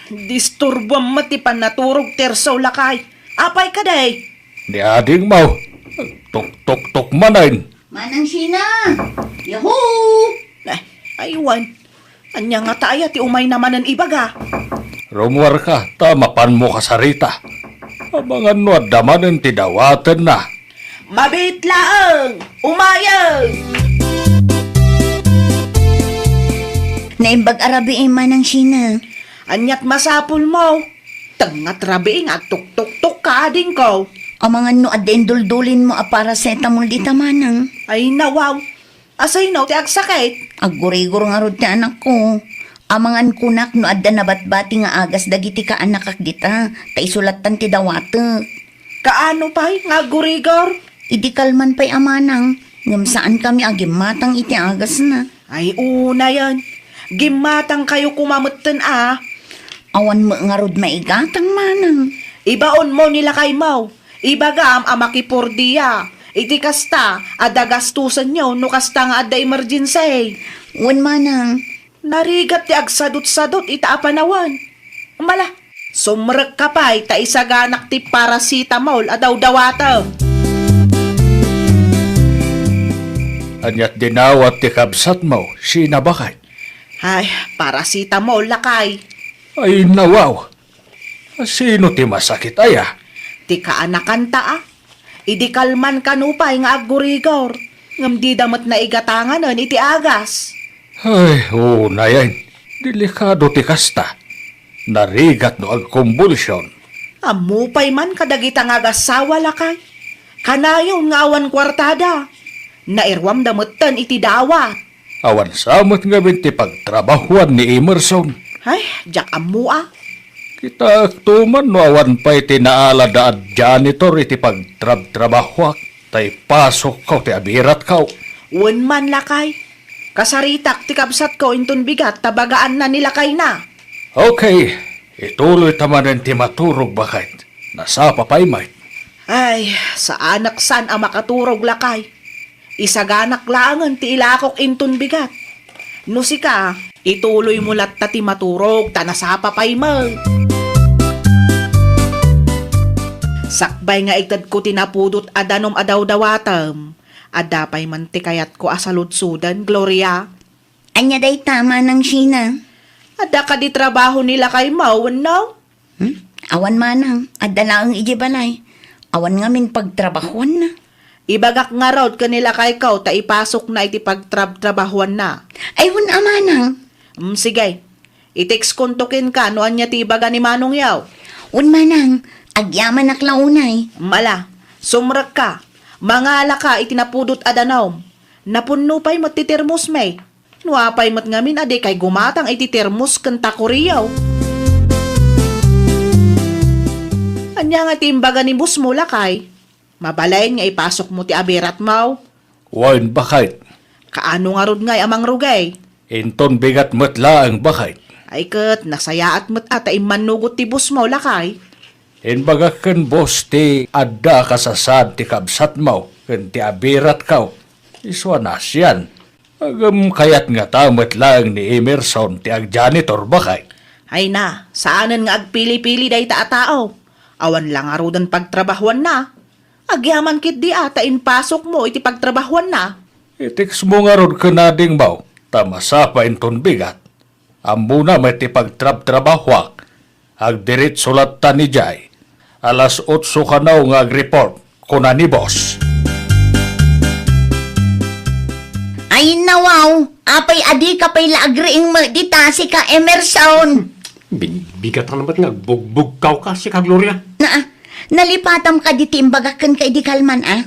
disturbuam met ti pannaturog, Tirso, lakay. Apay kadi? Ni adingmo, tuktuktok manen. Manang Shina! Yahoo! Eh, aywan. Ania ngata aya ti umayna manen ibaga? Rummuarka ta mapanmo kasarita. Amangan no adda manen ti dawatenna. Mabiit laeng! Umayen! Naimbag a rabii, Manang Shina. Aniat masapulmo? Ti ngat rabii nga agtuktuktok ka, adingko. Amangan no adda induldulinmo a paracetamol dita, Manang. Ay, nawaw. Asino ti agsakit? Aggurigor ngarud ti anakko. Amangan kunak no adda nabatbati nga agas dagiti kaanakak dita, ta isu lattan ti dawatek. Kaano pay nga aggurigor? Idi kalman pay a manang, ngem saankami a gimmatang iti agasna. Ay, unayen. Gimmatangkayo koma metten a. Awan met ngarud maigatang, manang. Ibaonmo ni lakaymo. Ibagam a makipordia. Iti kasta, adda gastusenyo no kasta nga adda emergency. Wen, manang. Narigat ti agsadutsadut ita a panawen. Umala, sumrekka pay ta isaganak ti paracetamol a dawdawatem. Aniat dinawat ti kabsatmo, Sheena, baket? Ay, paracetamol, lakay. Ay, nawaw. Sino ti masakit aya? Ti kaanakanta, a. Idi kalmanka nupay nga aggurigor, ngem dida met naigatanganen iti agas. Ay, unayen, delikado ti kasta. Narigat no agkumbulsion. Ammo pay man kadagita nga agassawa, lakay. Kanayon nga awan kuartada. Nairuamda metten iti dawat. Awan sa met ngamin ti pagtrabahuan ni Emerson. Ay, diak ammo a. Kitaekto man no awan pay ti naalada a janitor iti pagtrabtrabahuak, ta ipasokko ti abiratko. Wen man, lakay. Kasaritak ti kabsatko inton bigat ta bagaanna ni lakayna. Okay, ituloyta manen ti maturog, baket. Nasapa pay met. Ay, saanak san a makaturog, lakay. Isaganak laengen ti ilakok inton bigat. No sika, ituloymo latta ti maturog ta nasapa pay met. Sakbay nga itedko ti napudot a danum a dawdawatem, adda pay man ti kayatko a saludsoden, Gloria. Ania dayta, Manang Sheena? Adda kadi trabaho ni lakaymo wenno? Hmm? Awan, manang, adda laeng idiay balay. Awan ngamin pagtrabahuanna. Ibagak ngarud ken ni lakayko ta ipasokna iti pagtrabtrabahuanna. Ay, wen a, manang. Mm, sige. I-textkonto kenka no ania ti ibaga ni manongyo. Wen, manang, agyamanak la unay. Mm, ala, sumrekka. Mangalaka iti napudot a danum. Napunno pay met ti termosmi. No apay met ngamin a dikay gumatang iti termos ken takoriyo. Ania nga ti imbaga ni bossmo, lakay? Mabalin nga ipasokmo ti abiratmo? Wen, baket. Kaano ngarud ngay a mangrugay? Inton bigat met laeng, baket. Ay ket, nasayaat met a ta immannugot ti bossmo, lakay. Imbagak ken boss ti adda a kasasaan ti kabsatmo ken ti abiratko. Isu a naasian. Ngem kayat ngata met laeng ni Emerson ti agjanitor, baket? Ay na, saanen nga agpili-pili dayta a tao. Awan la ngaruden pagtrabahuanna. Agyaman ketdi a ta impasokmo iti pagtrabahuanna. I-textmo ngarud ken adingmo, ta masapa inton bigat. Ammona met ti pagtrabtrabahuak. Agdiretso latta idiay. Alas otso kano nga agreport, kuna ni boss. Ay, nawaw, apay a dika pay la agriing met dita, sika Emerson? Bin-, bigatan met nga agbugbugkawka, sika Gloria. Naa, nalipatam kadi ti imbagak kenka idi kalman, a?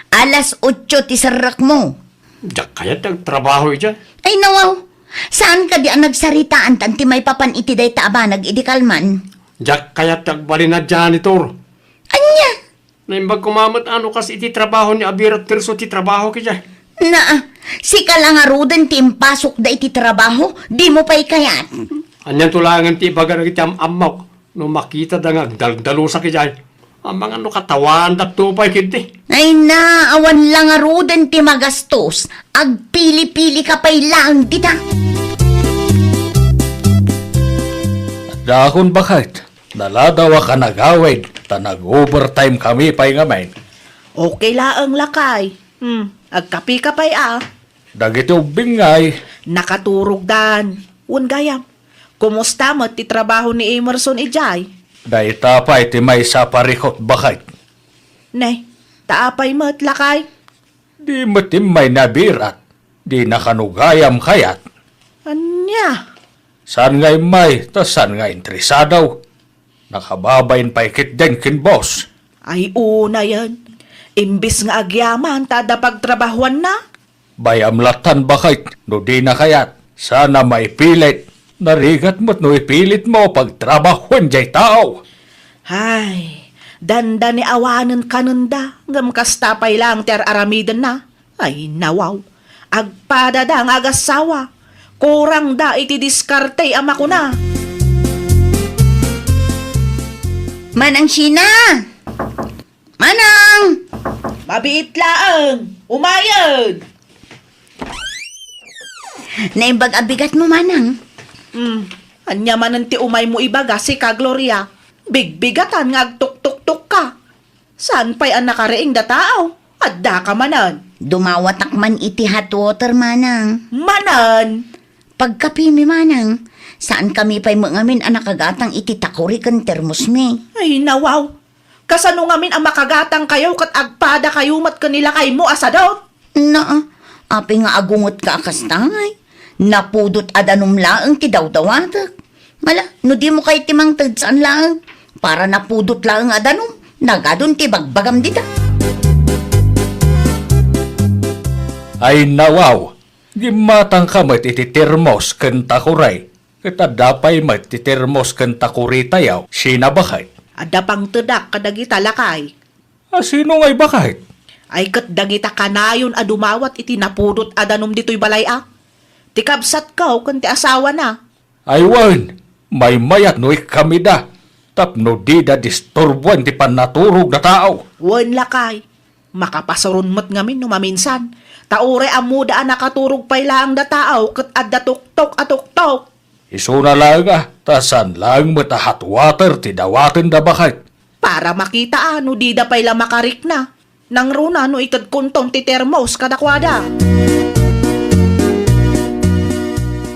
Alas otso ti serrekmo. Diak kayat ti agtrabaho idiay. Ay, nawaw. Saan kadi a nagsaritaan tan ti maipapan iti dayta a banag idi kalman? Diak kayat ti agbalin a janitor. Ania? Naimbag koma met a no kas iti trabaho ni Abirat Tirso ti trabaho idiay. Naa, sika la ngaruden ti impasokda iti trabaho, dimo pay kayat. Anianto laengen ti ibaga dagiti am-ammok? No makitada nga agdaldalusak idiay, amangan no katawaandak to pay ketdi. Ay na, awan la ngaruden ti magastos. Agpili-pilika pay laeng dita. Dakon, baket. Naladawak a nagawid, ta nag-overtime kami pay ngamin. Okay laeng, lakay. Hmm, agkapika pay a. Dagiti ubbing ngay. Nakaturogdan. Wen gayam, kumusta met ti trabaho ni Emerson idiay? Dayta pay ti maysa a parikut, baket. Ne, ta apay met, lakay? Di met immay ni Abirat. Dina kano gayam kayat. Ania? Saan nga immay, ta saan nga interesado. Nakababain pay ketdin ken boss. Ay, unayen. Imbes nga agyaman ta adda pagtrabahuanna. Bayam lattan, baket, no dina kayat. Saan a maipilit. Narigat met no ipilitmo pagtrabahuen jay tao. Ay, Dandani awanen kanenda, ngem kasta pay laeng ti ar-aramidenna. Ay, nawaw. Agpadada nga agassawa. Kurangda iti diskarte a makuna. Manang Sheena! Manang! Mabiit laeng! Umayen! Naimbag a bigatmo, Manang. Hmm, ania manen ti umaymo ibaga, sika, Gloria? Bigbigatan nga agtuktuktokka. Saan pay a nakariing da tao? Addaka manen. Dumawatak man iti hot water, Manang. Manen? Pagkapimi, Manang. Saankami pay met ngamin a nakagatang iti takuri ken termosmi. Ay, nawaw. Kasano ngamin a makagatangkayo ket agpadakayo met ken ni lakaymo a sadot? Naa, apay nga agungetka a kasta, ay? Napudot a danum laeng ti dawdawatek. Mala, no dimo kayat ti mangted, saan laeng. Para napudot laeng a danum, nagadun ti bagbagam dita. Ay, nawaw, gimmatangka met iti termos ken takuri. Ket adda pay met ti termos ken takuritayo, Sheena, baket. Adda pangtedak kadagita, lakay. A sino ngay, baket? Ay, ket dagita kanayon a dumawat iti napudot a danum ditoy balay a. Ti kabsatko ken ti asawana. Ay wen, maymayat no ikkamida, tapno dida disturboen ti pannaturog da tao. Wen, lakay. Makapasuron met ngamin no maminsan. Ta uray ammoda a nakaturog pay laeng da tao ket adda tuktok a tuktok. Isuna laeng a, ta saan laeng met a hot water ti dawaten da, baket. Para makita a no dida pay la makarikna. Nangruna no itedkonton ti termos kadakuada.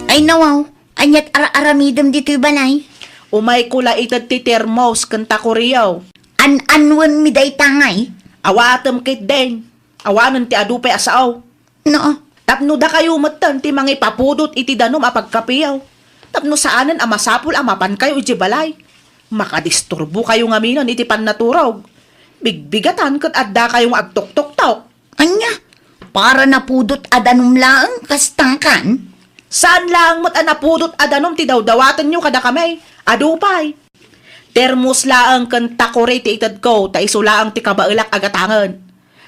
Ay nawaw, aniat ar-aramidem ditoy balay? Umayko la ited ti termos ken takuriyo. An-anwenmi dayta ngay? Awatem ketdin. Awanen ti adu pay a sao. No. Tapno dakayo metten ti mangipapudot iti danum a pagkapiyo. Tapno saanen a masapul a mapankayo idiay balay. Makadisturbokayo ngaminen iti pannaturog. Bigbigatan ket addakayo nga agtuktoktok. Ania? Para napudot a danum laeng, kasta kan? Saan laeng met a napudot a danum ti dawdawatenyo kadakami? Adu pay. Termos laeng ken takuri ti itedko, ta isu laeng ti kabaelak a gatangen.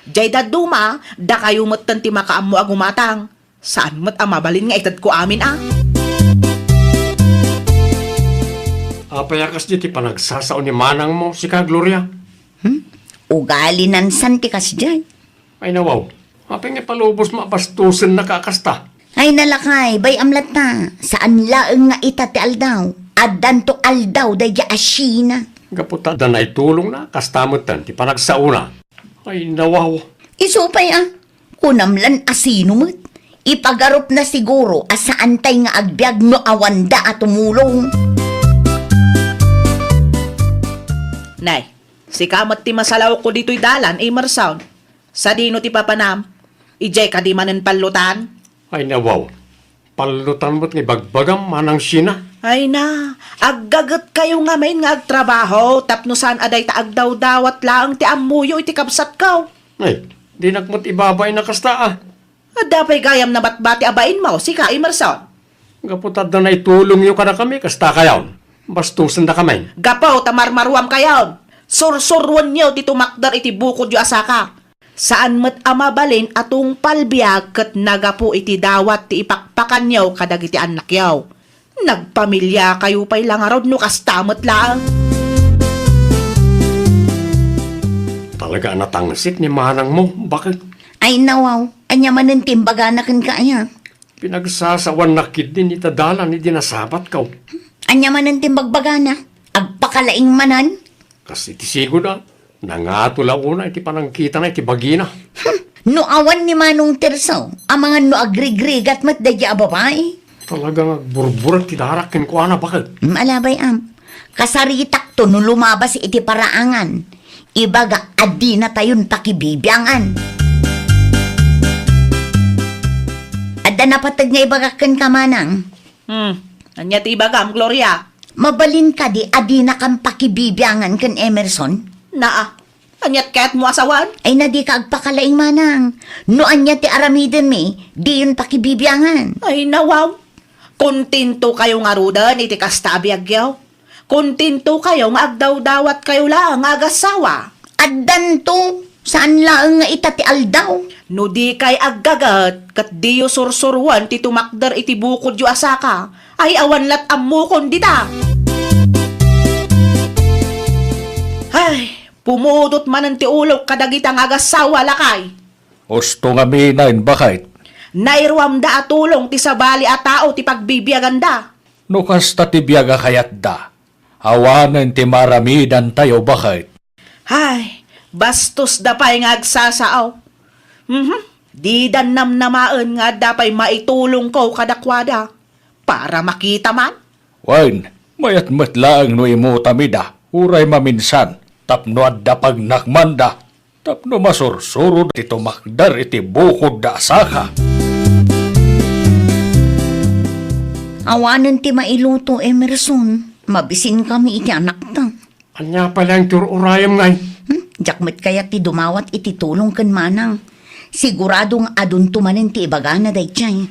Diay dadduma, dakayo metten ti makaammo a gumatang. Saan met a mabalin nga itedko amin a. Apay a kasdi ti panagsasao ni manangmo, sika, Gloria? Hmm? Ugali nansan ti kasdiay. Ay, nawaw. Apay nga palubos mabastosen na ka kasta? Ay, nalakay, bay-am latta. Saan laeng nga ita ti aldaw. Addanto aldaw daydiay a Sheena. Gapu ta adda naitulongna, kasta metten ti panagsaona. Ay, nawaw. Isu pay a. Kunam lan a sino met. Ipagarupna siguro a saantay nga agbiag no awanda a tumulong. Nay, sika met ti masalawko ditoy dalan, Emerson. Sadino ti papanam? Idiay kadi manen pallutan? Ay, nawaw. Pallutan met nga ibagbagam, manang Sheena. Ay na, aggagetkayo ngamin nga agtrabaho tapno saan a dayta agdawdawat laeng ti ammoyo iti kabsatko. Ay, dinak met ibabain a kasta a. Adda pay gayam nabatbati a bainmo, sika, Emerson? Gapu ta adda naitulongyo kadakami, kasta kayon. Bastosendakamin. Gapu ta marmaruamkayon. Sursuruenyo ti tumakder iti bukodyo a saka. Saan met a mabalin a tungpal biag ket nagapu iti dawat ti ipakpakanyo kadagiti annakyo. Nagpamiliakayo pay la ngarud no kasta met laeng. Talaga a natangsit ni manangmo, baket? Ay, nawaw. Ania manen ti imbagana kenka aya? Pinagsasawannak ketdin ita dalan idi nasabatko. Ania manen ti imbagbagana? Agpakalaing manen? Kas iti sigud a, nangato la unay ti panangkitana iti bagina. Hmm, no awan ni Manong Tirso, amangan no agrigrigat met daydiay a babai. Talaga nga agburburak ti darak kenkuana, baket. Hmm, ala bay-am. Kasaritakto no lumabas iti paraangan. Ibaga a dinatayon pakibibiangan. Adda napateg nga ibagak kenka, manang. Hmm, ania ti ibagam, Gloria? Mabalin kadi a dinakam pakibibiangan ken Emerson? Naa. Aniat kayatmo a sawen? Ay, na dika agpakalaing, manang. No ania ti aramidenmi, diyon pakibibiangan. Ay, nawaw. Kontento kayo ngaruden iti kasta a biagyo? Kontento kayo nga agdawdawat kayo laeng nga agassawa? Addanto, saan laeng nga ita ti aldaw. No dikay aggaget, ket diyo sursuroen ti tumakder iti bukodyo a saka, ay awan lat ammokon dita. Ay, pumudot manen ti ulok kadagita nga agassawa, lakay. Usto ngamin, baket. Nairuamda a tulong ti sabali a tao ti pagbibiaganda. No kasta ti biag a kayatda, awanen ti maaramidantayo, baket. Hay, bastosda pay nga agsasao. Mhm. Didan namnamaen nga adda pay maitulongko kadakuada para makita man. Wen, mayat met laeng no imutam ida, uray maminsan, tapno adda pagnakmanda. Tapno masursuro ti tumakder iti bukodda a saka. Awanen ti mailuto, Emerson. Mabisinkami iti anakta. Ania pay laeng ti ur-urayem, ngay? Hmm? Diak met kayat ti dumawat iti tulong ken manang. Sigurado nga adunto manen ti ibagana daydiay.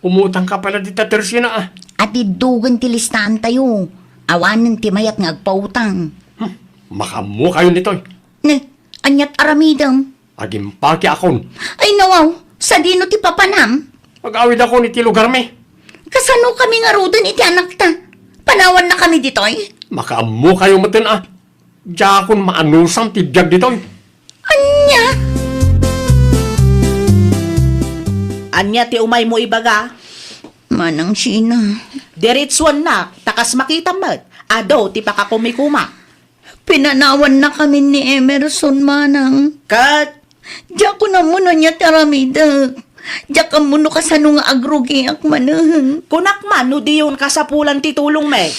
Umutangka pay la dita, Tersina, a. Atiddogen ti listaantayo. Awanen ti mayat nga agpautang. Hmm. Makaammokayon ditoy. Ne, aniat aramidem? Agimpakekon. Ay, nawaw, sadino ti papanam? Agawidakon iti lugarmi. Kasano kami ngaruden iti anakta? Panawannakami ditoy? Makaammokayo metten a. Diakon maanusam ti biag ditoy. Ania? Ania ti umaymo ibaga? Manang Sheena. Diretsuennak, ta kas makitam met, adu ti pakakumikuma. Pinanawannakamin ni Emerson, manang. Ket? Diakon ammo no ania ti aramidek. Diak ammo no kasano nga agrugiak manen. Kunak man no diyon kasapulan ti tulongmi.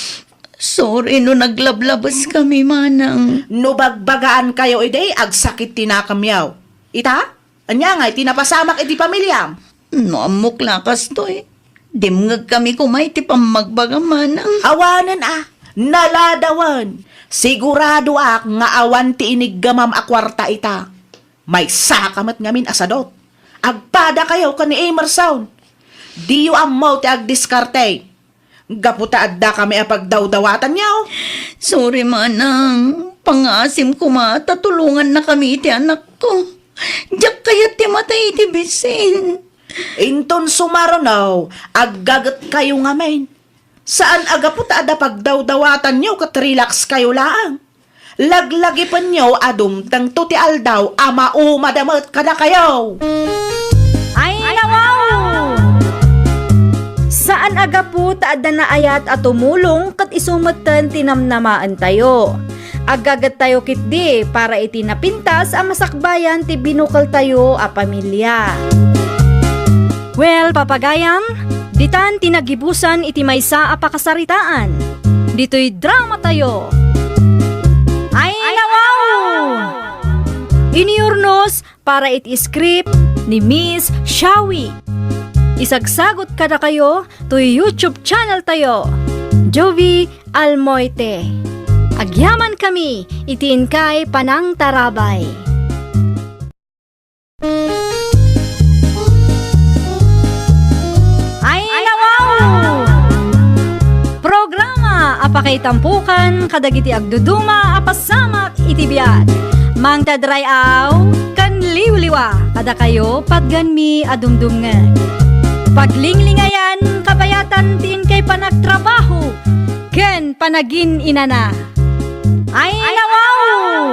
Sorry no naglablabeskami, manang. No bagbagaankayo idi, agsakit ti nakemyo. Ita? Ania ngay ti napasamak iti pamiliam? No ammok la kastoy, dimngegkami koma iti pammagbagam, manang. Awanen a, naladawen. Siguradoak nga awan ti iniggamam a kuarta ita. Maysaka met ngamin a sadut. Agpadakayo ken ni Emerson. Diyo ammo ti agdiskarte. Gapu ta addakami a pagdawdawatanyo. Sorry, manang. Pangngaasim koma ta tulongannakami iti anakko. Diak kayat ti matay iti bisin. Inton sumaruno, aggagetkayo ngamin. Saan a gapu ta adda pagdawdawatanyo ket relaxkayo laeng. Laglagipenyo a dumtengto ti aldaw a maumada met kadakayo. Ay, nawaw! Saan a gapu ta adda naayat a tumulong ket isu metten ti namnamaentayo. Aggagettayo ketdi para iti napintas a masakbayan ti binukeltayo a pamilia. Well, papagayam, ditan ti nagibusan iti maysa a pakasaritaan. Ditoy dramatayo. Ay, nawaw! Inurnos para iti script ni Miss Shawi. Isagsagut kadakayo toy YouTube channel tayo, Jovie Almoite. Agyamankami iti inkay panangtarabay. Ay, nawaw! Programa a pakaitampukan kadagiti agduduma a pasamak iti biag. Mangted ray-aw ken liwliwa kadakayo patgenmi a dumdumngeg. Paglinglingayan kabayatan ti inkay panagtrabaho ken panagin-inana. Ay, nawaw!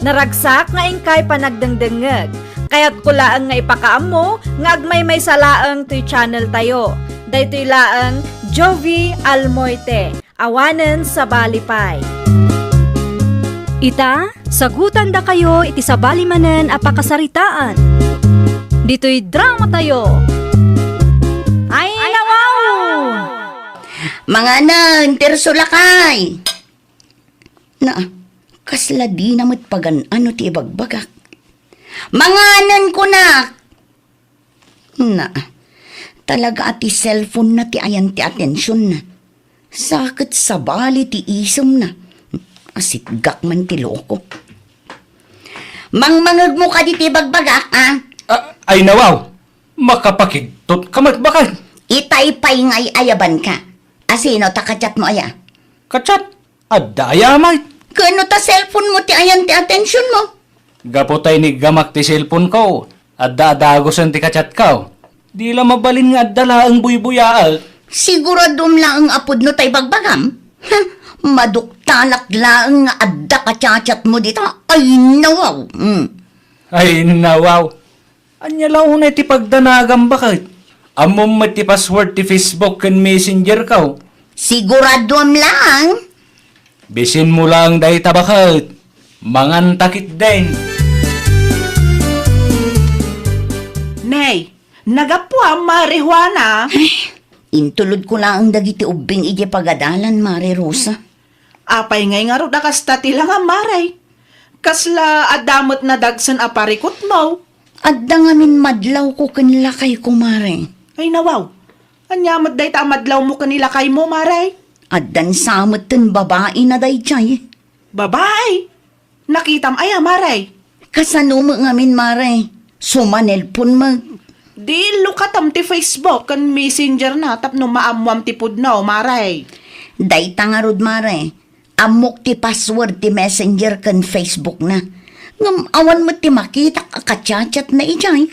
Naragsak nga inkay panagdengdengngeg. Kayatko laeng nga ipakaammo nga agmaymaysa laeng toy channel tayo. Daytoy laeng Jovie Almoite, awanen sabali pay. Ita, sagutandakayo iti sabali manen a pakasaritaan. Ditoy dramatayo. Ay, nawaw! Manganen, Tirso lakay! Na, kasla dina met pagan-ano ti ibagbagak. Manganen kunak! Na, talaga a ti cellphone na ti ayan ti atensionna. Sa ket sabali ti isemna. Asitgak man ti loko. Mangmangegmo kadi ti ibagbagak, a? Ah, ay nawaw! Makapakigtot ka met baket. Itay pay nga ay-ayabanka. Asino ta ka-chat mo aya? Ka-chat? Adda aya met? Ken no ta cellphone mo ti ayan ti attention mo? Gapu ta iniggamak ti cellphone ko, adda a dagusen ti ka-chat ko. Di la mabalin nga adda laeng buybuyaek. Siguraduem laeng a pudno tay bagbagam? Ha, maduktalak laeng nga adda ka-chat-chat mo dita. Ay, nawaw. Hmm. Ay, nawaw. Ania la unay ti pagdanagam, baket? Ammom met ti password ti Facebook ken Messenger ko? Siguraduem laeng. Bisin mo laeng dayta, baket. Manganta ketdin. Nay, nagapuam, Mare Juana. Ay, intulod ko laeng dagiti ubbing idiay pagadalan, Mare Rosa. Apay ngay ngarud a kasta ti langam, Mare? Kasla adda met nadagsen a parikutmo? Adda ngamin madlawko ken lakayko, Mare. Ay, nawaw. Ania met dayta a madlawmo ken ni lakaymo, Mare? Addan sa metten babaina daydiay. Babai? Nakitam aya, Mare? Kasano met ngamin, Mare? Sumanelpon met. Di illukatam ti Facebook ken Messenger na tapno maammoam ti pudno, Mare. Dayta ngarud, Mare. Ammok ti password ti Messenger ken Facebook na. Ngem awan met ti makitak a ka-chat-chat na idiay.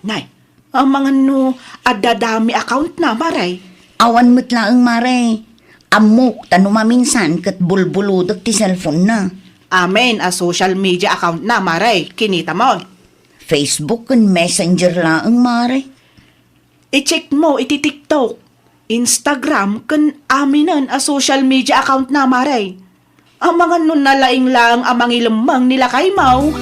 Nay, amangan no adda dami account na, Mare? Awan met laeng, Mare. Ammok ta no maminsan ket bulbulodek ti cellphone na. Amin a social media account na, Mare. Kinita mo. Facebook ken Messenger laeng, Mare. I-check mo iti TikTok, Instagram, ken aminen a social media account na, Mare. Amangan no nalaing laeng a mangilemmeng ni lakaymo.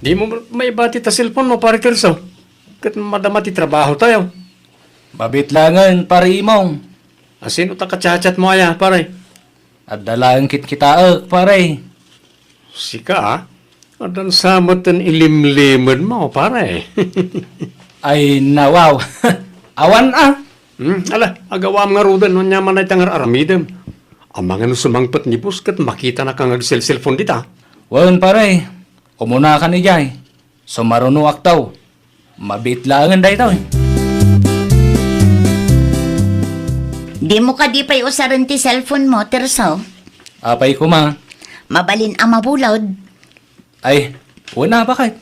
Di mo maibati ta cellphone mo, Pare Tirso. Ket madama ti trabaho tayo. Mabit laengen, Pare Imong. Asino ta ka-chat-chat mo aya, pare? Adda laeng kitkitaek, pare. Sika, ah? Addan sa metten ilimlimed mo, pare. Ay, nawaw. Awan, ah. Hmm, ala, agawam ngaruden no ania man ay ti ngar-aramidem. Amangan no sumangpet ni boss ket makitanaka nga agselselpon dita. Wen, pare. Umunakan idiay. Sumarunoak taw. Mabiit laengen daytoy. Dimo kadi pay usaren ti cellphone mo, Tirso? Apay koma? Mabalin a mabulod. Ay, wen a, baket.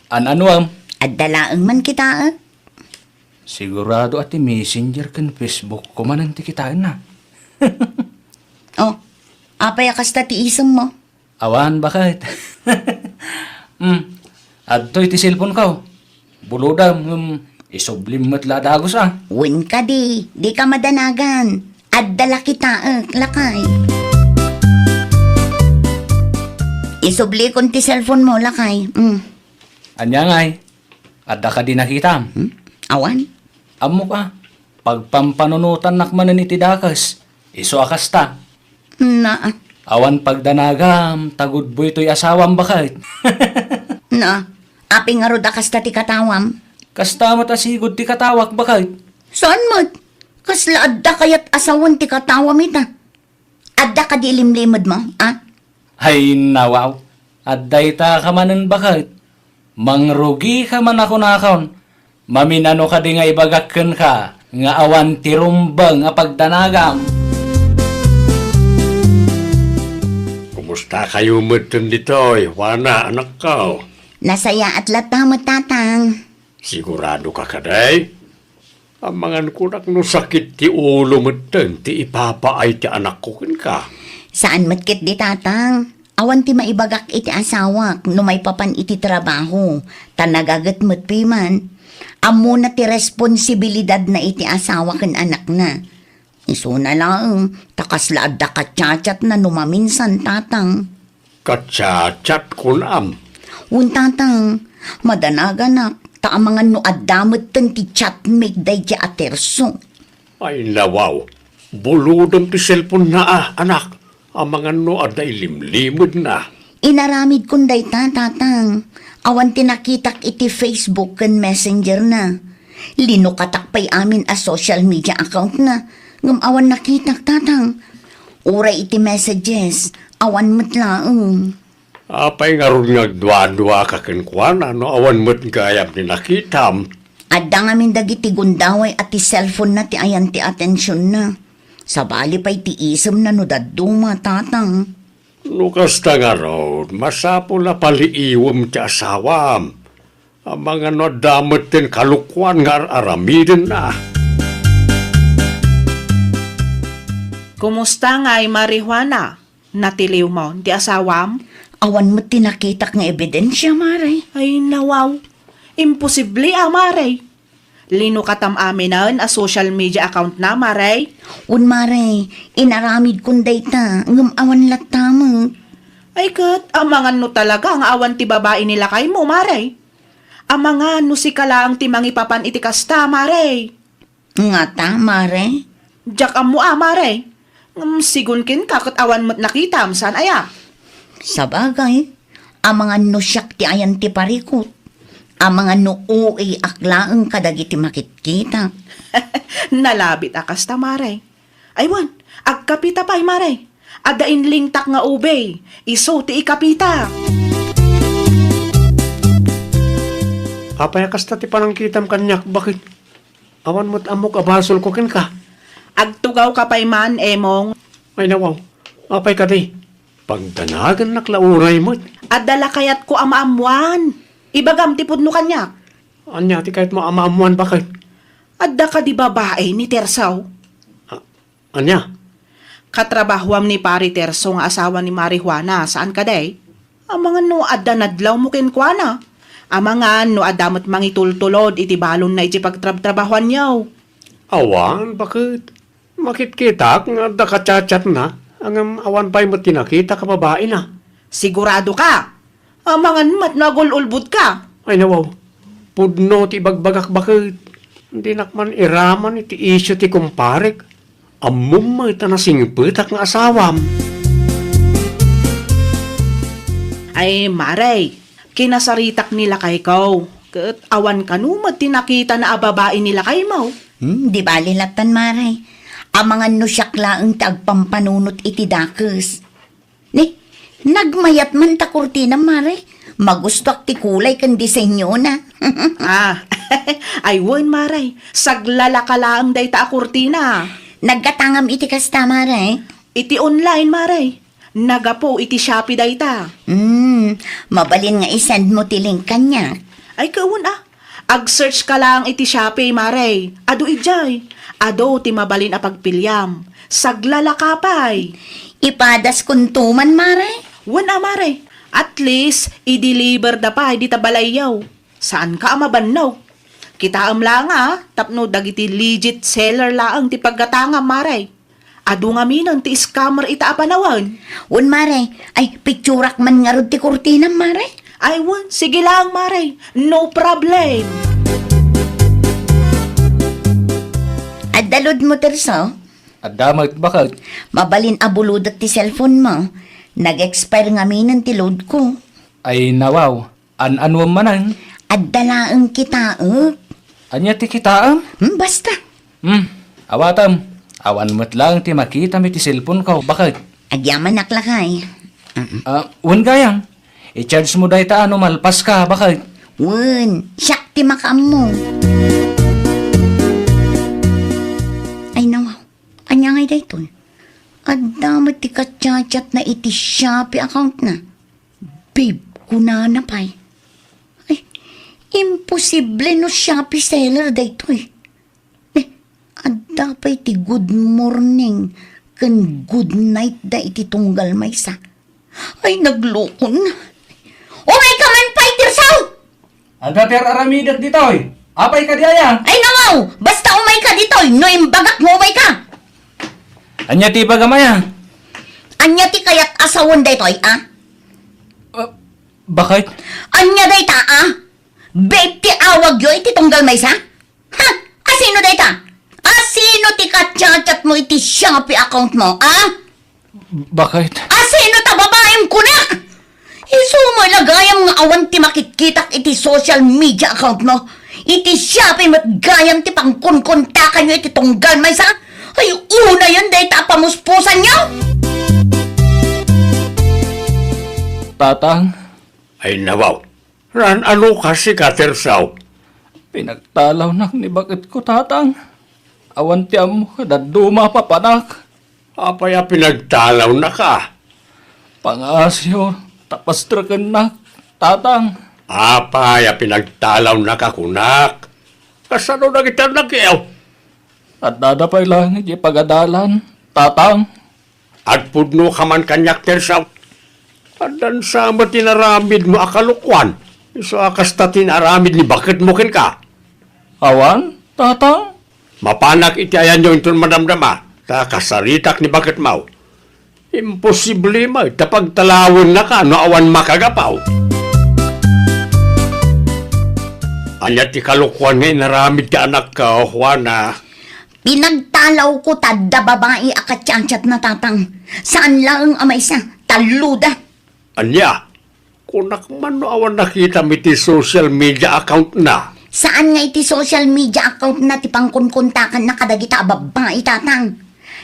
An-anuam? Adda laeng man kitaek. Sigurado a ti Messenger ken Facebook ko manen ti kitaenna. Oh, apay a kasta ti isem mo? Awan, baket. Hmm, adtoy ti cellphone ko. Bulodam, hmm, isublim met la dagus, ah. Wen kadi, dika madanagan. Adda la kitaek, lakay. Isublikon ti cellphone mo, lakay. Hmm. Ania ngay? Adda kadi nakitam? Hmm? Awan. Ammok a, pagpampanunotannak manen iti dakes, isu a kasta. Na. Awan pagdanagam, ta gudboy toy asawam, baket. Na, apay ngarud a kasta ti katawam? Kasta met a sigud ti katawak, baket. Saan met? Kasla adda kayat asawan ti katawam ita? Adda kadi ilimlimed mo, a? Ay, nawaw. Adda ita ka manen, baket. Mangrugika man a kunakon. Maminano kadi nga ibagak kenka nga awan ti rumbeng a pagdanagam? Kumusta kayo metten ditoy, Juana, anakko? Nasayaat latta met, Tatang. Sigurado ka kadi? Amangan kunak no sakit ti ulo metten ti ipapaay ti anakko kenka. Saan met ketdi, Tatang. Awan ti maibagak iti asawak no maipapan iti trabaho, ta nagaget met piman. Ammona ti responsibilidadna iti asawa ken anakna. Isuna laeng, ta kasla adda ka-chat-chatna no maminsan, Tatang. Ka-chat-chat kunam? Wen, Tatang, madanaganak, ta amangan no adda metten ti chatmate daydi a Tirso. Ay, nawaw. Bulodem ti cellphone na, a, anak. Amangan no adda ilimlimedna. Inaramidkon dayta, Tatang. Awan ti nakitak iti Facebook ken Messenger na. Linukatak pay amin a social media account na, ngem awan nakitak, Tatang. Uray iti messages, awan met laeng. Apay ngarud nga agduaduaka kenkuana no awan met gayam ti nakitam? Adda ngamin dagiti gundaway a ti cellphone-na ti ayan ti atensionna. Sabali pay ti isemna no dadduma, tatang. No kasta ngarud, masapul a paliiwem ti asawam. Amangan no adda met ti kalukoan nga ar-aramidenna. Kumusta ngay, Mare Juana? Natiliwmon ti asawam? Awan met ti nakitak nga ebidensia, Mare. Ay, nawaw. Imposible a, Mare. Linukatam aminen a social media account-na, Mare. Wen, Mare, inaramidkon dayta, ngem awan latta met. Ay ket, amangan no talaga nga awan ti babai ni lakaymo, Mare. Amangan no sika laeng ti mangipapan iti kasta, Mare. Ngata, Mare? Diak ammo a, Mare. Ngem sigun kenka ket awan met nakitam, saan aya? Sabagay, amangan no siak ti ayan ti parikut. Amangan no O A-ak laeng kadagiti makitkitak. Nalabit a kasta, Mare. Ay wen, agkapita pay, Mare. Adda inlingtak nga ube, isu ti ikapita. Apay a kasta ti panangkitam kaniak, baket? Awan met ammok a basolko kenka. Agtugawka pay man, Emong. Ay, nawaw. Apay kadi? Pagdanagannak la unay met. Adda la kayatko a maammoan. Ibagam ti pudno kaniak. Ania ti kayatmo a maammoan, baket? Adda kadi babai ni Terso? A-, ania? Katrabahoam ni Pari Terso nga asawa ni Mari Juana, saan kadi? Amangan no adda nadlawmo kenkuana. Amangan no adda met mangitultulod iti balonna iti pagtrabtrabahoanyo. Awan, baket? Makitkitak nga adda ka-chat-chatna, ngem awan pay met ti nakitak a babaina. Siguradoka? Amangan met no agul-ulbodka. Ay, nawaw. Pudno ti ibagbagak, baket. Dinak man iraman iti isyu ti kumparek. Ammom met a nasingpetak nga asawam. Ay, Mare, kinasaritak ni lakayko. Ket awan kano met ti nakitana a babai ni lakaymo. Hmm, di bali lattan, Mare. Amangan no siak laeng ti agpampanunot iti dakes. Ni, nagmayat man ta kurtina, Mare. Magustuak ti kulay ken disenyona. Ah, ay wen, Mare. Saglalaka laeng dayta a kurtina. Naggatangam iti kasta, Mare? Iti online, Mare. Nagapu iti Shopee dayta. Hmm, mabalin nga i-send mo ti link kaniak. Ay, kawan, ah. Ag-search ka lang iti Shopee, Mare. Adu idiay. Adu ti mabalin a pagpiliam. Saglalaka pay. Ipadas kunto man, Mare? Wen a, Mare. At least, i-deliver da pay dita balayyo. Saan ka a mabannog? Kitaem lang a, tapno dagiti legit seller laeng ti paggatangam, Mare. Adu ngaminen ti scammer ita a panawen. Wen, Mare, ay, picturak man ngarud ti kurtinam, Mare? Ay, wen, sige lang, Mare. No problem. Adda load mo, Terso? Adda met, baket? Mabalin a buludet ti cellphone mo. Nag-expire ngaminen ti load ko. Ay, nawaw. An-anuem manen? Adda laeng kitaek. Ania ti kitaem? Hmm, basta. Hmm, awatem. Awan met laeng ti makitam iti cellphone ko. Baket? Agyamanak lakay. Mm-mm. Ah, wen gayam. I-charge mo dayta no malpas ka, baket? Wen, siak ti makaammo. Ay, nawaw. Ania ngay daytoy? Adda met ti ka-chat-chat na iti Shopee account na. Babe, kunana pay. Ay, imposible no Shopee seller daytoy. Eh, adda pay ti good morning ken good night da iti tunggal maysa. Ay, naglukon. Umay ka man pay, Tirso! Adda ti ar-aramidek ditoy. Apay kadi aya? Ay, nawaw! Basta umay ka ditoy, no imbagak nga umay ka! Ania ti ibagam aya? Ania ti kayat a sawen daytoy, a? Ah, baket? Ania dayta, a? Babe ti awagyo iti tunggal maysa? Ha? Asino dayta? Asino ti ka-chat-chat mo iti Shopee account mo, a? Baket? Asino ta babaem kunak? Isu met la gayam nga awan ti makitkitak iti social media account mo. Iti Shopee met gayam ti pangkunkuntakanyo iti tunggal maysa. Ay, unayen dayta a pamuspusanyo! Tatang? Ay, nawaw. Ran, ano kasi ka, Tirso? Pinagtalawnak ni baketko, Tatang. Awan ti ammo, dadduma a papanak. Apay a pinagtalawnaka? Pangaasiyo, ta pastrekennak, Tatang. Apay a pinagtalawnaka, kunak? Kasano dagiti annakyo? Addada pay laeng idiay pagadalan, Tatang. Agpudnoka man kaniak, Tirso. Addan sa met inaramidmo a kalokuan. Isu a kasta ti inaramid ni baketmo kenka. Awan, Tatang. Mapanak iti ayanyo inton madamdama, ta kasaritak ni baketmo. Imposible met ta pagtalawennaka no awan makagapu. Ania ti kalokuan nga inaramid ti anakko, Juana? Pinagtalawko ta adda babai a kachatchatna, Tatang. Saan laeng a maysa, talloda. Ania? Kunak man no awan nakitam iti social media account na. Saan nga iti social media account na ti pangkunkuntakanna kadagita a babbai, Tatang.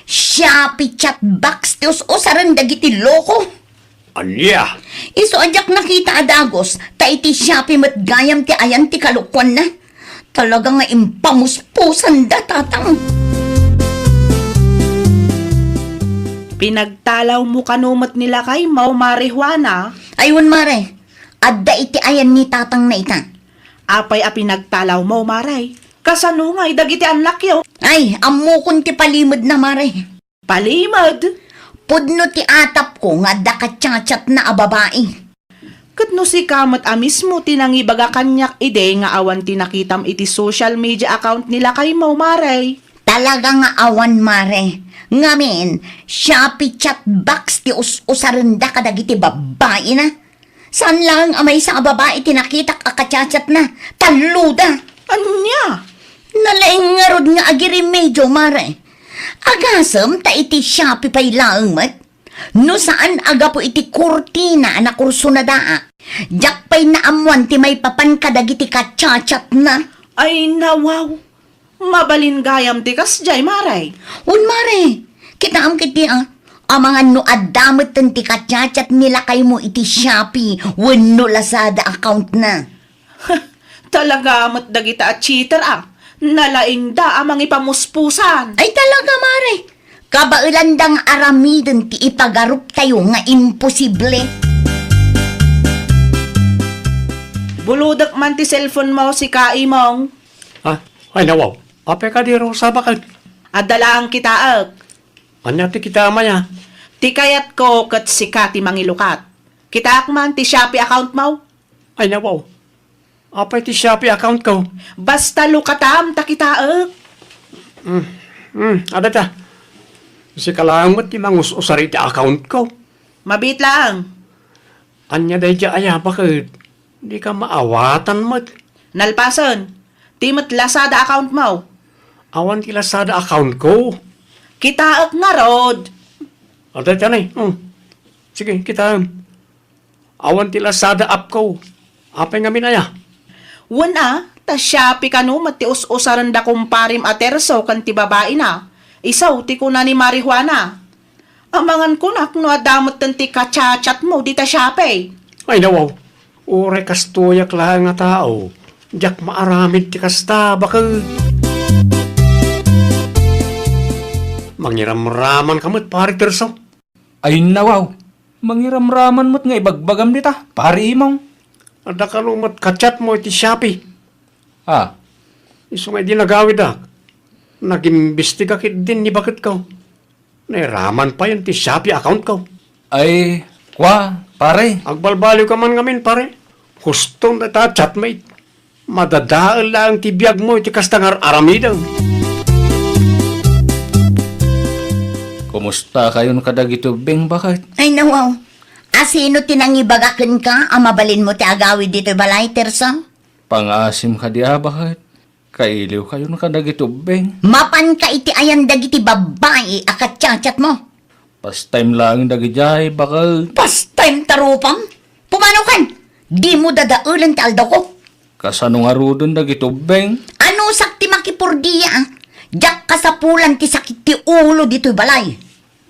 Shopee chat box ti us-usaren dagiti loko. Ania? Isu a diak nakita a dagus, ta iti Shopee met gayam ti ayan ti kalokuanna. Talaga nga impamuspusanda, Tatang. Pinagtalawmo kano met ni lakaymo, Mare Juana? Ay, wen, Mare. Adda iti ayan ni Tatang na ita. Apay a pinagtalawmo, Mare? Kasano ngay dagiti annakyo? Ay, ammokon ti palimedna, Mare. Palimed? Pudno ti atapko nga adda kachatchatna a babai. Ket no sika met a mismo ti nangibaga kaniak idi nga awan ti nakitam iti social media account ni lakaymo, Mare? Talaga nga awan, Mare. Ngamin, Shopee chat box ti us-usarenda kadagiti babbaina. Saan laeng a maysa a babai ti nakitak a kachatchatna, talloda. Ania? Nalaing ngarud nga agiremedio, Mare. Agasem ta iti Shopee pay laeng met. No saan a gapu iti kurtina a nakursunadaak, diak pay naammoan ti maipapan kadagiti kachatchatna. Ay, nawaw. Mabalin gayam ti kasdiay, Mare. Wen, Mare. Kitaem ketdi, a. Amangan no adda metten ti kachatchat ni lakaymo iti Shopee wenno Lazada account na. Talaga met dagita a cheater, a. Nalaingda a mangipamuspusan. Ay, talaga, Mare. Kabaelanda nga aramiden ti ipagaruptayo nga imposible. Bulodek man ti cellphone mo, sika, Imong. Ah, ay, nawaw. Apay kadi, Rosa, baket? Adda laeng kitaek. Ania ti kitaem aya? Ti kayatko ket sika ti mangilukat. Kitaek man ti Shopee account mo. Ay, nawaw. Apay ti Shopee account ko? Basta lukatam ta kitaek. Mm, mm, adda ta. Sika laeng met ti mangus-usar iti account ko. Mabiit laeng. Ania daydiay aya, baket? Dika maawatan met. Nalpasen, ti met Lazada account mo. Awan ti Lazada account ko. Kitaek ngarud. Adda ta ni. Hmm. Sige, kitaem. Awan ti Lazada app ko. Apay ngamin aya? Wen a, ta Shopee kano met ti us-usaren da kumparem a Terso ken ti babaina. Isu ti kuna ni Mare Juana. Amangan kunak no adda metten ti kachatchat mo dita Shopee. Ay, nawaw. Uray kastoyak laeng a tao, diak maaramid ti kasta, baket. Mangiramraman ka met, Pare Terso. Ay, nawaw. Mangiramraman met nga ibagbagam dita, Pare Imong. Adda kano met kachat mo iti Shopee. Ah. Isu nga idi nagawidak, nagimbestiga ketdin ni baketko. Nairaman payen ti Shopee account ko. Ay, kua, pare. Agbalbaliw ka man ngamin, pare. Huston dayta a chatmate. Madadael laeng ti biag mo iti kasta nga ar-aramidem. Kumusta kayon kadagiti ubbing, baket? Ay, nawaw. Asino ti nangibaga kenka a mabalin mo ti agawid ditoy balay, Terso? Pangaasim kadi a, baket? Kailiw kayon kadagiti ubbing. Mapanka iti ayan dagiti babbai a kachatchat mo. Pastime laeng dagidiay, baket. Pastime ta rupam? Pumanokan! Dimo dadaelen ti aldawko. Kasano ngaruden dagiti ubbing? Anusak ti makipurdia, a? Diak kasapulan ti sakit ti ulo ditoy balay.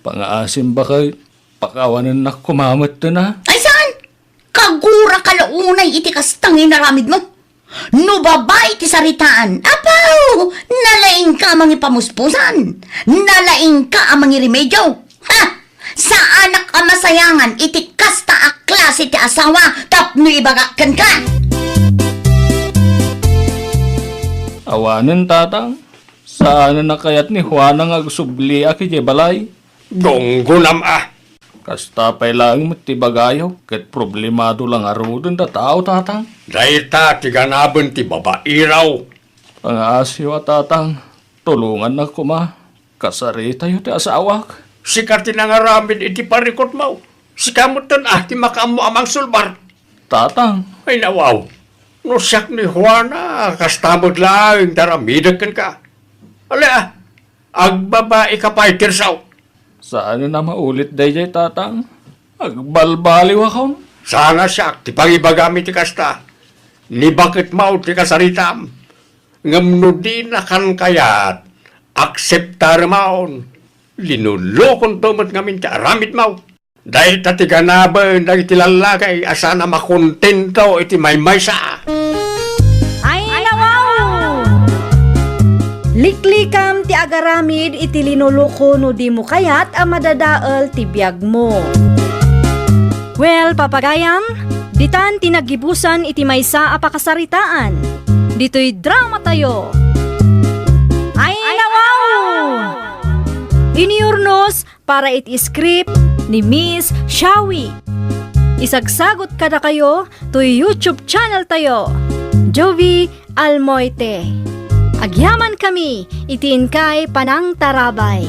Pangaasim, baket. Pakawanennak koma metten a. Ay, saan? Kaguraka la unay iti kasta nga inaramidmo. No babai ti saritaan, apaw! Nalaingka a mangipamuspusan! Nalaingka a mangiremedio! Ha! Saanak a masayangan iti kasta a klase ti asawa tapno ibagak kenka! Awanen, Tatang. Saanen a kayat ni Juana nga agsubliak idiay balay. Gunggonam a! Kasta pay laeng met ti ibagayo, ket problemado la ngaruden ta tao, Tatang. Dayta ti ganaben ti babairaw. Pangaasiyo a, Tatang, tulongannak koma. Kasaritayo ti asawak. Sika ti nangaramid iti parikutmo. Sika metten a ti makaammo a mangsulbar. Tatang. Ay, nawaw. No siak ni Juana, kasta met laeng ti aramidek kenka. Ala, agbabaika pay, Tirso. Saan a maulit daydiay, Tatang. Agbalbaliwakon. Sana siak ti pangibagam iti kasta. Nibaketmo ti kasaritam. Ngem no dinakan kayat, akseptaremon. Linulukonto met ngamin ti aramidmo. Dayta ti ganaben dagiti lallaki a saan a makontento iti maymaysa. Ay, nawaw! Liklikam ti agaramid iti linuluko no dimo kayat a madadael ti biagmo. Well, papagayam, ditan ti naggibusan iti maysa a pakasaritaan. Ditoy dramatayo. Ay, nawaw! Inurnos para iti script ni Miss Shawi. Isagsagot kadakayo toy YouTube channel tayo, Jovi Almoite. Agyamankami iti inkay panangtarabay.